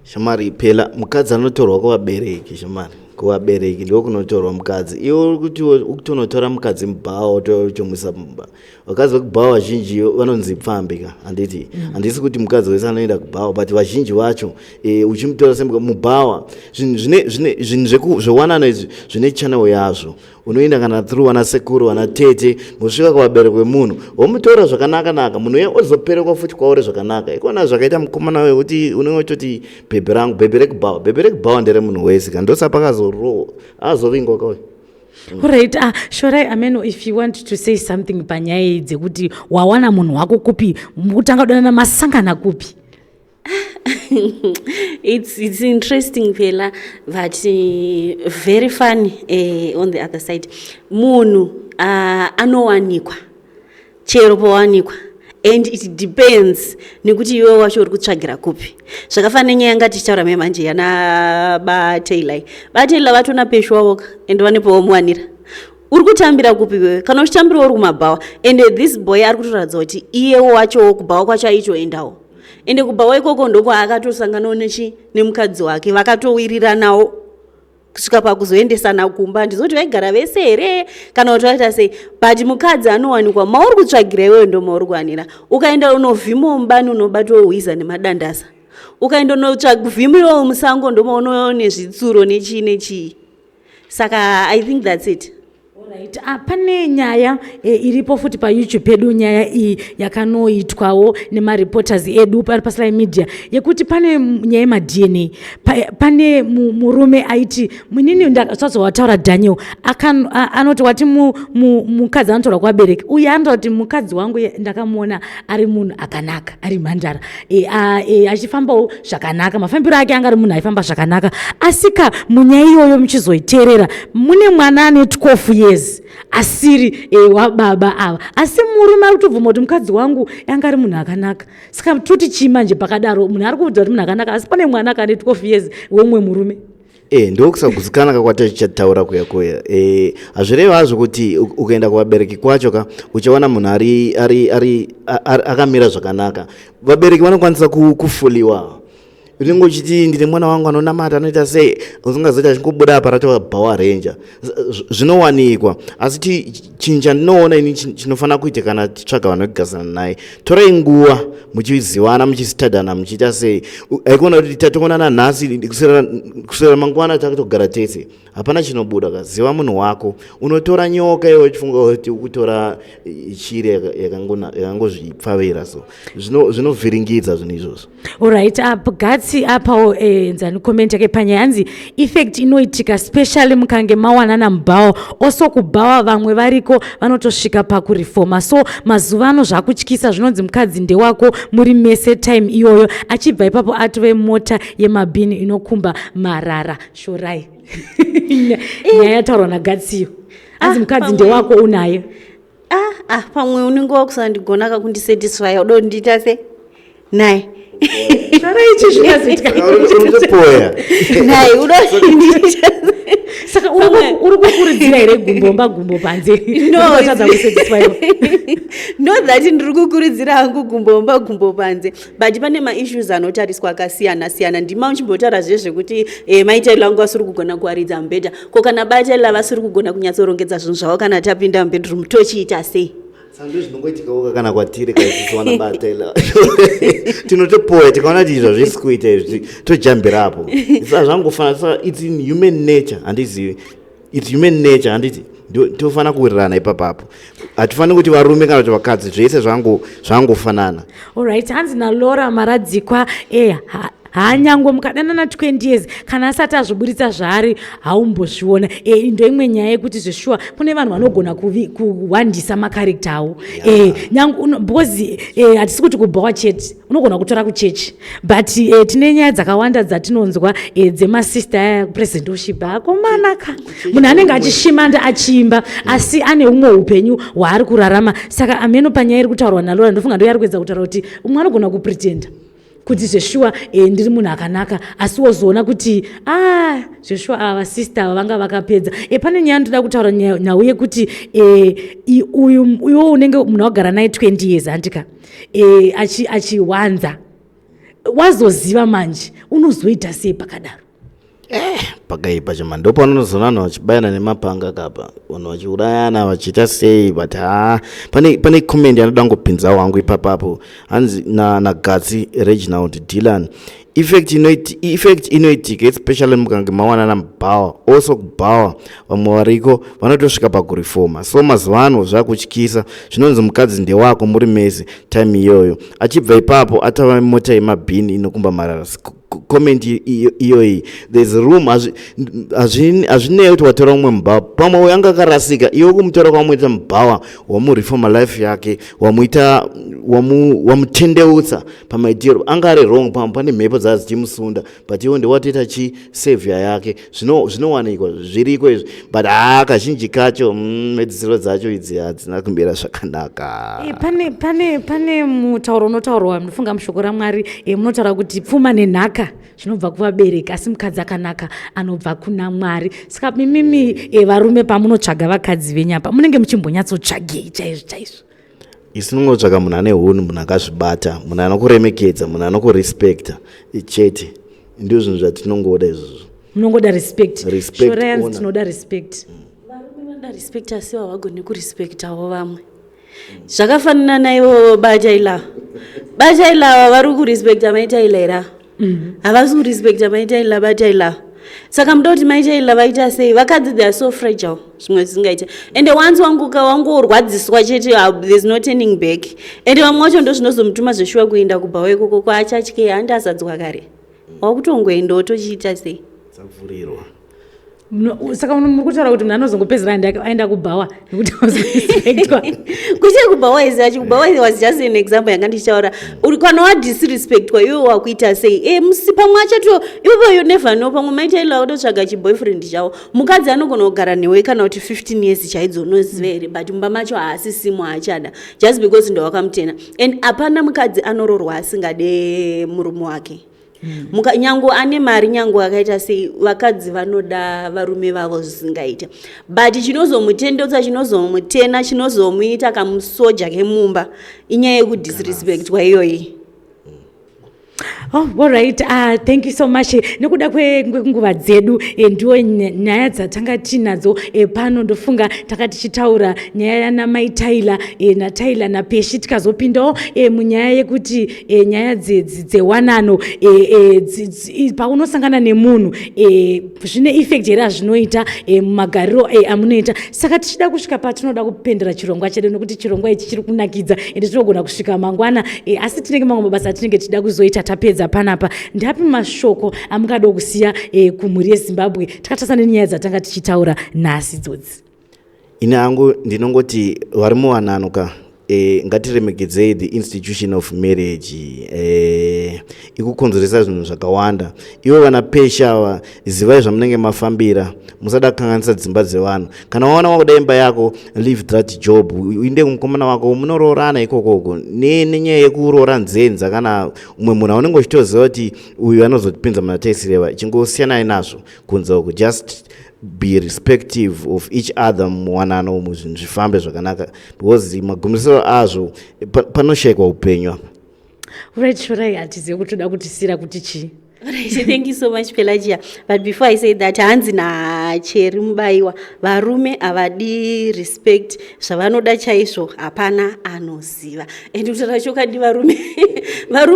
Shamari phela, mukadzi anotorwa kuvabereki. Shamari, kuvabereki ndo kunotorwa mukadzi. Iwe uri kuti ukutonotora mukadzi mubhawa, utomuisa mumba. Vakadzi vekubhawa vazhinji vanonzi pfambi ka, handiti? Handisi kuti mukadzi wese anoenda kubhawa, but vazhinji vacho uchimutora mubhawa, zvinhu zvewanano izvi zvine channel yazvo. Unoenda kana through vana sekuru, vana tete, mosvika kuvabereki vemunhu, womutora zvakanaka naka, munhu uya ozoperekwa futi kwauri zvakanaka. Ikona zvakaita mukomana wekuti unenge uchitoti bhebhe rangu, bhebhe rekubhawa. Bhebhe rekubhawa nderemunhu wese ka, ndosapa akazorohwa, azovingwa kauya. Alright, Shorai, ameno if you want to say something panyaya iyi dzekuti wawana munhu wako kupi, kutanga kudanana masangana kupi? It's interesting phela, but very funny on the other side. Munhu anowanikwa chero pawanikwa, and it depends nekuti iwe wacho uri kutsvagira kupi. Zvakafanana nenyaya yanga tichitaura mai manje yana baTaylor. BaTaylor vatona peshu wavoka and vane pavamuwanira. Uri kutambira kupi wewe? Kana uchitambira uri kumabhawa, and this boy ari kutoratidza kuti iyewo wachowo kubhawa kwacho aitoendawo, ende kubhawa ikoko ndokwaakatosanganawo nechi nemukadzi wake, vakatowiriranawo kusvika pakuzoendesana kumba. Ndizoti vaigara vese here kana kuti vaita sei? But mukadzi anowanikwa mauri kutsvagira iweyo, ndo mauri kuwanira. Ukaenda unovhimawo mubani, unobatwa hwiza nemadandasa. Ukaenda unotsvagivhimiwawo musango, ndomaunoona nezvitsuro nechii nechii. Saka I think that's it. Right. Ah, pane nyaya iripo futi paYouTube pedu, nyaya iyi yakanoitwawo nemareporters edu pari paSly Media, yekuti pane nyaya yemaDNA. Pane murume aiti munini sazowataura Daniel anoti wati mukadzi anotaura kuvabereki uye anotaura kuti mukadzi wangu ndakamuona ari munhu akanaka, ari mhandara, achifambawo zvakanaka, mafambiro ake anga ari munhu aifamba zvakanaka. Asika munyaya iyoyo muchizoiteerera, mune mwana ane 12 years asiri wababa ava, asi murume ari kutobvuma kuti mukadzi wangu anga ari munhu akanaka. Saka toti chii manje pakadaro? Munhu ari kuudza kuti munhu akanaka, asi pane mwana akane 12 years womumwe murume. Ndokusagutsikana kakwatichataura kuya kuya. Hazvirevi hazvo kuti ukaenda kuvabereki kwacho ka uchawana munhu ari ari ari akamira zvakanaka. Vabereki vanokwanisa kufuliwa. Unenge uchiti ndine mwana wangu anonamata, anoita sei, usingazoita achingobuda apa ratova bhawa ranger. Zvinowanikwa, asi chinhu chandinoona ini chinofanira kuita kana titsvaga vanhu vekugarisana naye, torai nguva muchizivana, muchisitadhana, muchiita sei. Haikuona kuti tatoonana nhasi, kuswera mangwana takutogara tese, hapana chinobuda. Kaziva munhu wako. Unotora nyoka iwe uchifunga kuti ukutora shiri yakangozvipfavira, so zvinovhiringidza zvinhu izvozvo. Alright, up Gatsi apawo enzani comment yake panyaya, yanzi effect inoitika specially mukange mawanana mubhawa. Also kubhawa vamwe variko vanotosvika pakurifoma. So mazuva ano zvakutyisa, zvinonzi mukadzi ndewako muri mese time iyoyo, achibva ipapo atove mota yemabhini inokumba marara. Shorai, nyaya yataurwa naGatsiyo, anzi mukadzi ndewako unaye. Ah, pamwe unenge wakusandigona kakundisatisfya, uda kundiita se naye. Shorai, ichi zvingazoitika? Unotopoya. Naye uda kundiita. Saka uri kukurudzira here gumbomba gumbo panze? No, Unotadza kusatisfywa. Not that ndiri kukurudzira hangu gumbomba gumbo panze, but pane maissues anotariswa akasiyana siyana. Ndima uchimbotaura zvezvekuti maitailo angu vasiri kugona kuwaridza mubhedha, ko kana bataila vasiri kugona kunyatsorongedza zvinhu zvavo kana tapinda mubedroom, tochiita sei? Sando zvinongoitikawo kana kwatiri kaisusu vana batela, tinotopoya tikaona kuti izvi hazvisi kuita izvi, tojambirapo. Sa zvangofana sa it's in human nature, handizivi, it's human nature, handiti? Tofanira kuwirirana ipapapo. Hatifaniri kuti varume kana kuti vakadzi, zvese zvangofanana. Alright, hanzi naLora Maradzikwa, haanyangwe mukadanana 20 years, kana asati azviburitsa zvaari haumbozviona. Ndo imwe nyaya yekuti zveshuwa kune vanhu vanogona kuwandisa macharacter avo. Nyange because hatisi kuti kubhawa chete, unogona kutora kuchechi, but tine nyaya dzakawanda dzatinonzwa dzemasista aya kupresidentship. Akomanaka, munhu anenge achishimanda achiimba, asi ane umwe upenyu hwaari kurarama. Saka ameno panyaya iri kutaurwa naLora, ndofunga ndo yari kuedza kutaura kuti umwe anogona kupretenda kuti zveshuwa ndiri munhu akanaka, asi wozoona kuti a zveshuwa ava vasista ava vanga vakapedza. Pane nyaya ndoda kutaura, nhau yekuti uyu iwo unenge munhu wagara naye 20 years, handika, achiwanza, wazoziva manje, unozoita sei pakadaro? Pakaipa chama. Ndopanozoona vanhu vachibayana nemapanga kapa, vanhu vachiurayana, vachiita sei. But ha, pane comment yanoda ngopinzawo hangu ipapapo, hanzi naGatsi Reginald Dylan, effect inoitika especially mukange mawanana mubhawa. Also kubhawa vamwe variko vanotosvika pakurifoma. So mazuva ano zvakutyisa, zvinonzi mukadzi ndewako muri mese time iyoyo, achibva ipapo atava mota yemabhini inokumba marara. Comment iyoyi, there's room. Hazvinei kuti watora umwe mubhawa, pamwe uyo anga akarasika, iwe kumutora kwamuita mubhawa wamurefoma life yake, wamuita wamutendeutsa pamaitiro anga ari wrong. Pamwe pane mhepo dzaa dzichimusunda, but iwe ndewatoita chi savior yake. Zvinowanikwa, zviriko izvi, but haa, kazhinji kacho mhedzisiro dzacho idzi hadzina kumira zvakanaka. Pane mutauro unotaurwa, munofunga mushoko raMwari, munotaura kuti pfuma nenhaka zvinobva kuvabereki, asi mukadzi akanaka anobva kuna Mwari. Saka mimimi varume, pamunotsvaga vakadzi venyu apa, munenge muchimbonyatsotsvagei chaizvo chaizvo? Isu tinongotsvaga munhu ane hunhu, munhu akazvibata, munhu anokuremekedza, munhu anokurespekta chete. Ndio zvinhu zvatinongoda izvozvo. Munongoda respect? Respect, Shora yanzi honor. tinoda respect. Varume vanoda respect, asi havagoni kurespektawo vamwe. Zvakafanana naivo bataila. Bataila vari kurespekta maitaila here? Havasi kurespekta maitaila bataila. Saka muda kuti maitaila vaita sei? Vakadzi, they are so fragile, zvimwe zvisingaita. Ende once wanguka wangorwadziswa chete, there's no turning back. Ende vamwe vacho ndo zvinozomutuma zveshuwa kuenda kubhawa ikoko kwaachatye, handi azadzwa kare, wakutongoendawo, tochiita sei? Dzavhurirwa. Saka muri kutaura kuti munhu anozongopedzera aenda kubhawa nekuti azorespectwa? Kuite kubhawa izi achi kubhawa was just an example yanga ndichitaura. Uri kana wadisrespectwa iwe, wakuita sei? E, musi pamwe achato iwepo, you never know, pamwe maitaila kutotsvaga chiboyfriend chavo. Mukadzi anogona kugara newe kana kuti 15 years chaidzo, unoziva here? But mumba macho haasisimo, haachada, just because ndowakamutena. And hapana mukadzi anororwa asingade murume wake. Nyange ane mari, nyange akaita sei, vakadzi vanoda varume vavo zvisingaita. But chinozomutendotsa, chinozomutena, chinozomuita kamusoja kemumba inyaya yekudisrespectwa iyoyi. Oh, all right. Thank you so much. Nekuda kwenguva dzedu, ndiwo nyaya dzatanga tinadzo pano. Ndofunga taka tichitaura nyaya yana Tyler, naTyler naPeshi, tikazopindawo munyaya yekuti nyaya dzewanano, paunosangana nemunhu, zvine effect here azvinoita mumagariro amunoita. Saka tichida kusvika patinoda kupendera chirongwa chedu, nekuti chirongwa ichi chiri kunakidza ende tinogona kusvika mangwana, asi tinenge mamwe mabasa atinenge tichida kuzoita tapedza panapa. Ndapi mashoko amungada kusiya kumhuri yeZimbabwe, takatarisa nenyaya dzatanga tichitaura nhasi idzodzi? Ini hangu ndinongoti vari muwanano ka, ngatiremekedzei the institution of marriage. Ikukonzeresa zvinhu zvakawanda. Ivo vana Pesha ava, zivai zvamunenge mafambira, musada kukanganisa dzimba dzevanhu. Kana waona wakuda imba yako, leave that job, uinde kumukomana wako, munoroorana ikokoko. Nenyaya yekuroora nzenza kana umwe munhu aunenge uchitoziva kuti uyu anozotipinza muna taisireva, chingosiyanai nazvo kunze uku. Just be respective of each other muwanano umu, zvinhu zvifambe zvakanaka, because magumisiro azvo panoshayikwa upenyu apa. Right, Shorai, hatizivi kuti toda kutisira kuti chii. Right, thank you so much, Pelagia. But before I say that, hanzi nacheri Mubayiwa, varume havadi respect, zvavanoda chaizvo hapana anoziva. And kutaura chokwadi, varume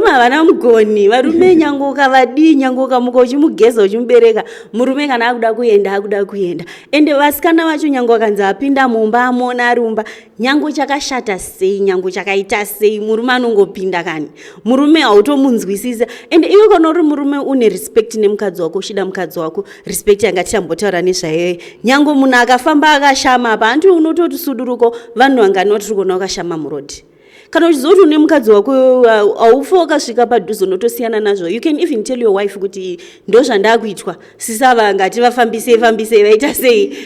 havana mugoni. Varume nyange ukavadii, nyange ukamuka uchimugeza, uchimubereka, murume kana akuda kuenda, akuda kuenda. Ende vasikana vacho, nyange vakanzi apinda mumba, amuona ari mumba, nyange chakashata sei, nyange chakaita sei, murume anongopinda kani. Murume hautomunzwisisa. Ende iwe kana uri murume une respect nemukadzi wako, uchida mukadzi wako, respect yanga tichambotaura nezvayoyo, nyange munhu akafamba akashama apa, handi unototi suduruko? Vanhu vangani vatiri kuona vakashama murodhi? Kana uchiziva kuti une mukadzi wako, haufi wakasvika padhuze, unotosiyana nazvo. You can even tell your wife kuti ndo zvandakuitwa, sisava ngati vafambisei fambisei, vaita sei.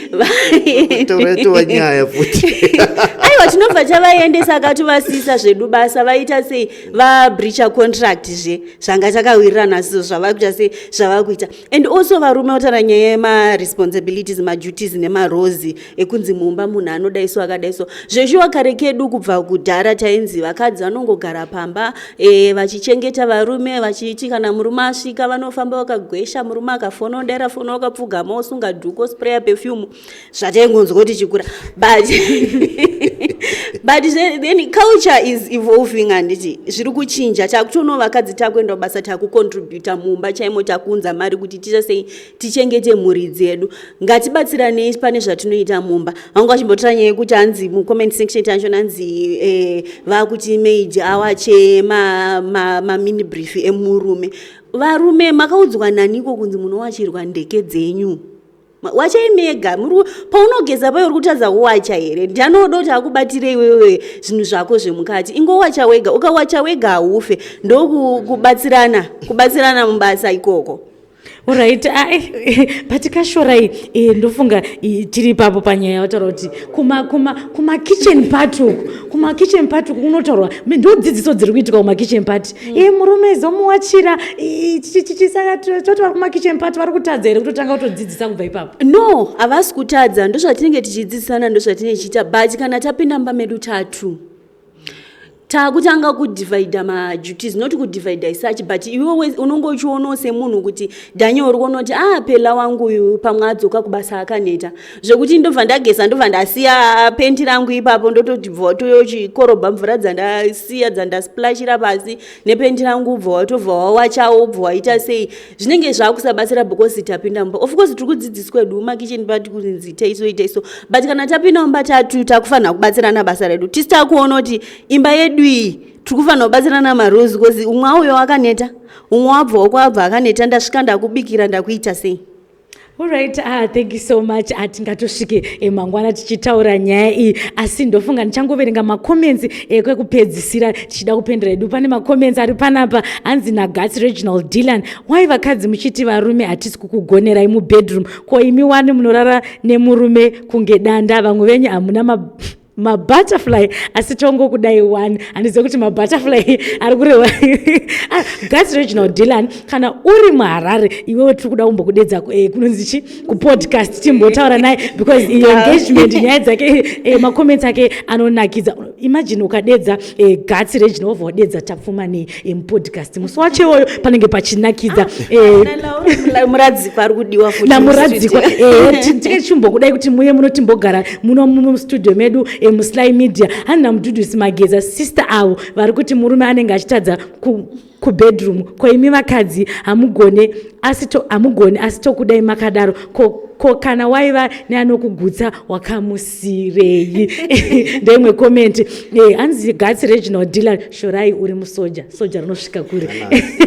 Taura nyaya futi. Aiwa, tinobva tavaendesa, akatovasisa zvedu basa, vaita sei, vabreacha contract zve zvanga takawirirana so zvavakuita sei, zvavakuita. And also varume, kutaura nyaya yemaresponsibilities, maduties nemaroles ekunzi mumba munhu anodai so, akadai so. Zveshuwa kare kedu, kubva kudhara, tainzi vakadzi vanongogara pamba, vachichengeta varume, vachiti kana murume asvika vanofamba vakagwesha, murume akafona odaira fona wakapfugama, osunga dhuku, ospraya perfume, zvataingonzwa kuti chikura. But then culture is evolving, handiti? Zviri kuchinja, takutoonao vakadzi takuenda kubasa, takucontributa mumba chaimo, takuunza mari kuti tiite sei, tichengete mhuri dzedu. Ngatibatsiranei pane zvatinoita mumba. Vanga vachimbotora nyaya yekuti hanzi mucomment section tachona hanzi vakuti maid awache mamini brief emurume. Varume, makaudzwa naniko kunzi munowachirwa ndeke dzenyu? Wachai mega. Paunogeza payo uri kutadza kuwacha here? Ndianoda kuti akubatire iwewe zvinhu zvako zvemukati? Ingowacha wega. Ukawacha wega haufe. Ndokubatsirana, kubatsirana mubasa ikoko. Alright, but kaShorai, ndofunga tiri ipapo panyaya yataura kuti kuma kitchen party uku, kuma kitchen party uku kunotaurwa, ndo dzidziso dziri kuitika kuma kitchen party. Murume zomuwachira chichichi. Saka toti vari kuma kitchen party vari kutadza here kutotanga kutodzidzisa kubva ipapo? No, havasi kutadza. Ndozvatinenge tichidzidzisana, ndozvatinenge tichiita. But kana tapinda mumba medu tatu Taakutanga kudivhaidha maduties, not kudivhaidha isuch, but iwe unonge uchionawo semunhu kuti Daniel uri kuona kuti ah Pela wangu uyu pamwe adzoka kubasa akaneta, zvekuti ndobva ndageza, ndobva ndasiya penti rangu ipapo, ndototi bva watoyochikorobha mvura dzandasiya dzandasplashira pasi nepenti rangu, ubva watobva wawachawo, ubva waita sei. Zvinenge zvakusabatsira because tapinda mumba. Of course tiri kudzidziswa hedu mumakitchen pati kunzi itei so, itei so, but kana tapinda mumba tatu takufanira kubatsirana basa redu. Tisi takuona kuti imba yedu iyi tiri kufanira kubatsirana maroles, because umwe auyo akaneta, umwe wabvawo kwabva akaneta, ndasvika ndakubikira, ndakuita sei. Alright, thank you so much. Tingatosvike mangwana tichitaura nyaya iyi, asi ndofunga ndichangoverenga macomments kwekupedzisira tichida kupendera edu. Pane macomments ari panapa, hanzi naGats Reginald Dylan, "Wai vakadzi muchiti varume hatisi kukugonerai mubedroom? Ko imi wani munorara nemurume kunge danda? Vamwe venyu hamuna mabutterfly, asi tongokudai one." Handizive kuti mabutterfly ari kureva. Ah, Gats Reginald Dylan, kana uri muHarare iwewe, tiri kuda kumbokudedza kunonzi chi kupodcast, timbotaura naye, because iyi engagement, nyaya dzake, macomments ake anonakidza. Imagine ukadedza Gats Reginald, wobva wadedza Tapfumanei mupodcast musi wacho iwoyo, panenge pachinakidza. Muradzikwa ari kudiwa futi. Namuradzikwa, tinge tichimbokudai kuti muye munotimbogara muno mustudio medu, muSly Media. Hanzi namudhudhusi Mageza, sister avo vari kuti murume anenge achitadza kubedroom, ko imi vakadzi hamugone, asi hamugoni, asi tokudai makadaro. Ko kana waiva neanokugutsa wakamusirei? Ndeimwe comment. Hanzi Gats Reginald Dylan, shorai uri musoja, soja rinosvika kure,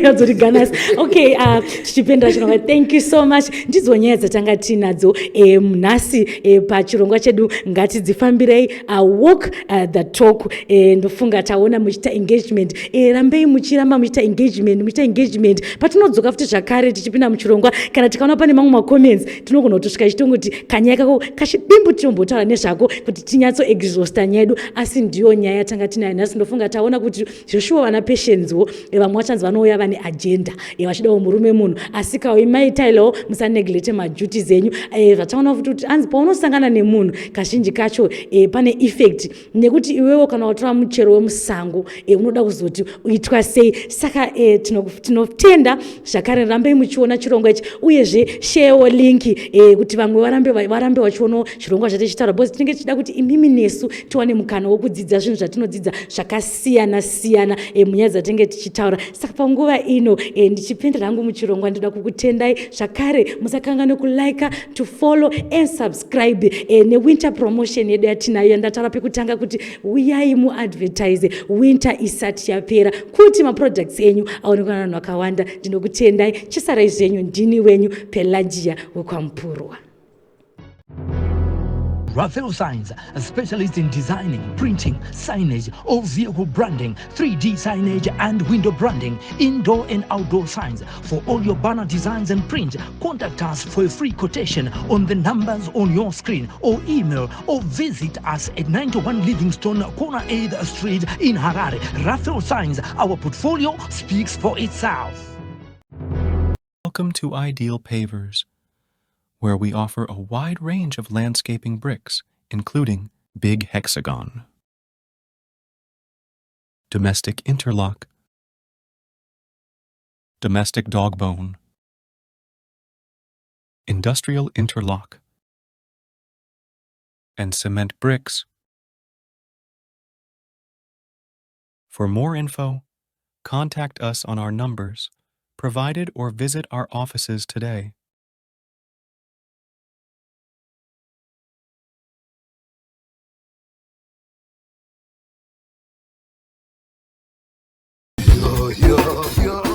adzori ganas. Okay, tichipendera chirongwa, thank you so much. Ndidzo nyaya dzatanga tiinadzo nhasi pachirongwa chedu Ngatidzifambirei, walk the talk. Ndofunga taona muchiita engagement. Rambei muchiramba muchiita engagement, muchiita engagement. Patinodzoka futi zvakare tichipinda muchirongwa, kana tikaona pane mamwe macomments, tinogona kutosvika chitonguti kanyaya kako kachidimbu tinombotaura nezvako kuti tinyatsoexhausta nyaya yedu. Asi ndiyo nyaya yatanga tinayo nhasi. Ndofunga taona kuti zvoshuwa vana Patiencewo, vamwe vachanzi vanouya vane agenda, vachidawo murume munhu, asi kawo maitailawo musaneglete maduties enyu. Zvataona futi kuti anzi paunosangana nemunhu kazhinji kacho pane effect, nekuti iwewo kana watora muchero wemusango, unoda kuzoti uitwa sei. Saka tinotenda zvakare. Rambei muchiona chirongwa ichi, uyezve sharewo link kuti vamwe varambe vachionawo zvirongwa zvatichitaura, because tinenge tichida kuti imimi nesu tiwane mukana wokudzidza zvinhu zvatinodzidza zvakasiyana siyana munyaya dzatinenge tichitaura. Saka panguva ino, ndichipendera hangu muchirongwa, ndoda kukutendai zvakare. Musakanganwe kulike, to follow and subscribe. Newinter promotion yedu yatinayo yandataura pekutanga kuti uyai muadvertise winter isati yapera, kuti maproducts enyu aonekwa navanhu vakawanda. Ndinokutendai, chisarai zvenyu. Ndini wenyu Pelagia wekwaMupurwa. Raphael Signs, a specialist in designing, printing, signage, all vehicle branding, 3D signage and window branding, indoor and outdoor signs. For all your banner designs and print, contact us for a free quotation on the numbers on your screen or email or visit us at 91 Livingstone, corner 8th Street in Harare. Raphael Signs, our portfolio speaks for itself. Welcome to Ideal Pavers, where we offer a wide range of landscaping bricks, including Big Hexagon, Domestic Interlock, Domestic Dogbone, Industrial Interlock, and cement bricks. For more info, contact us on our numbers provided or visit our offices today. Yo, yo, yo.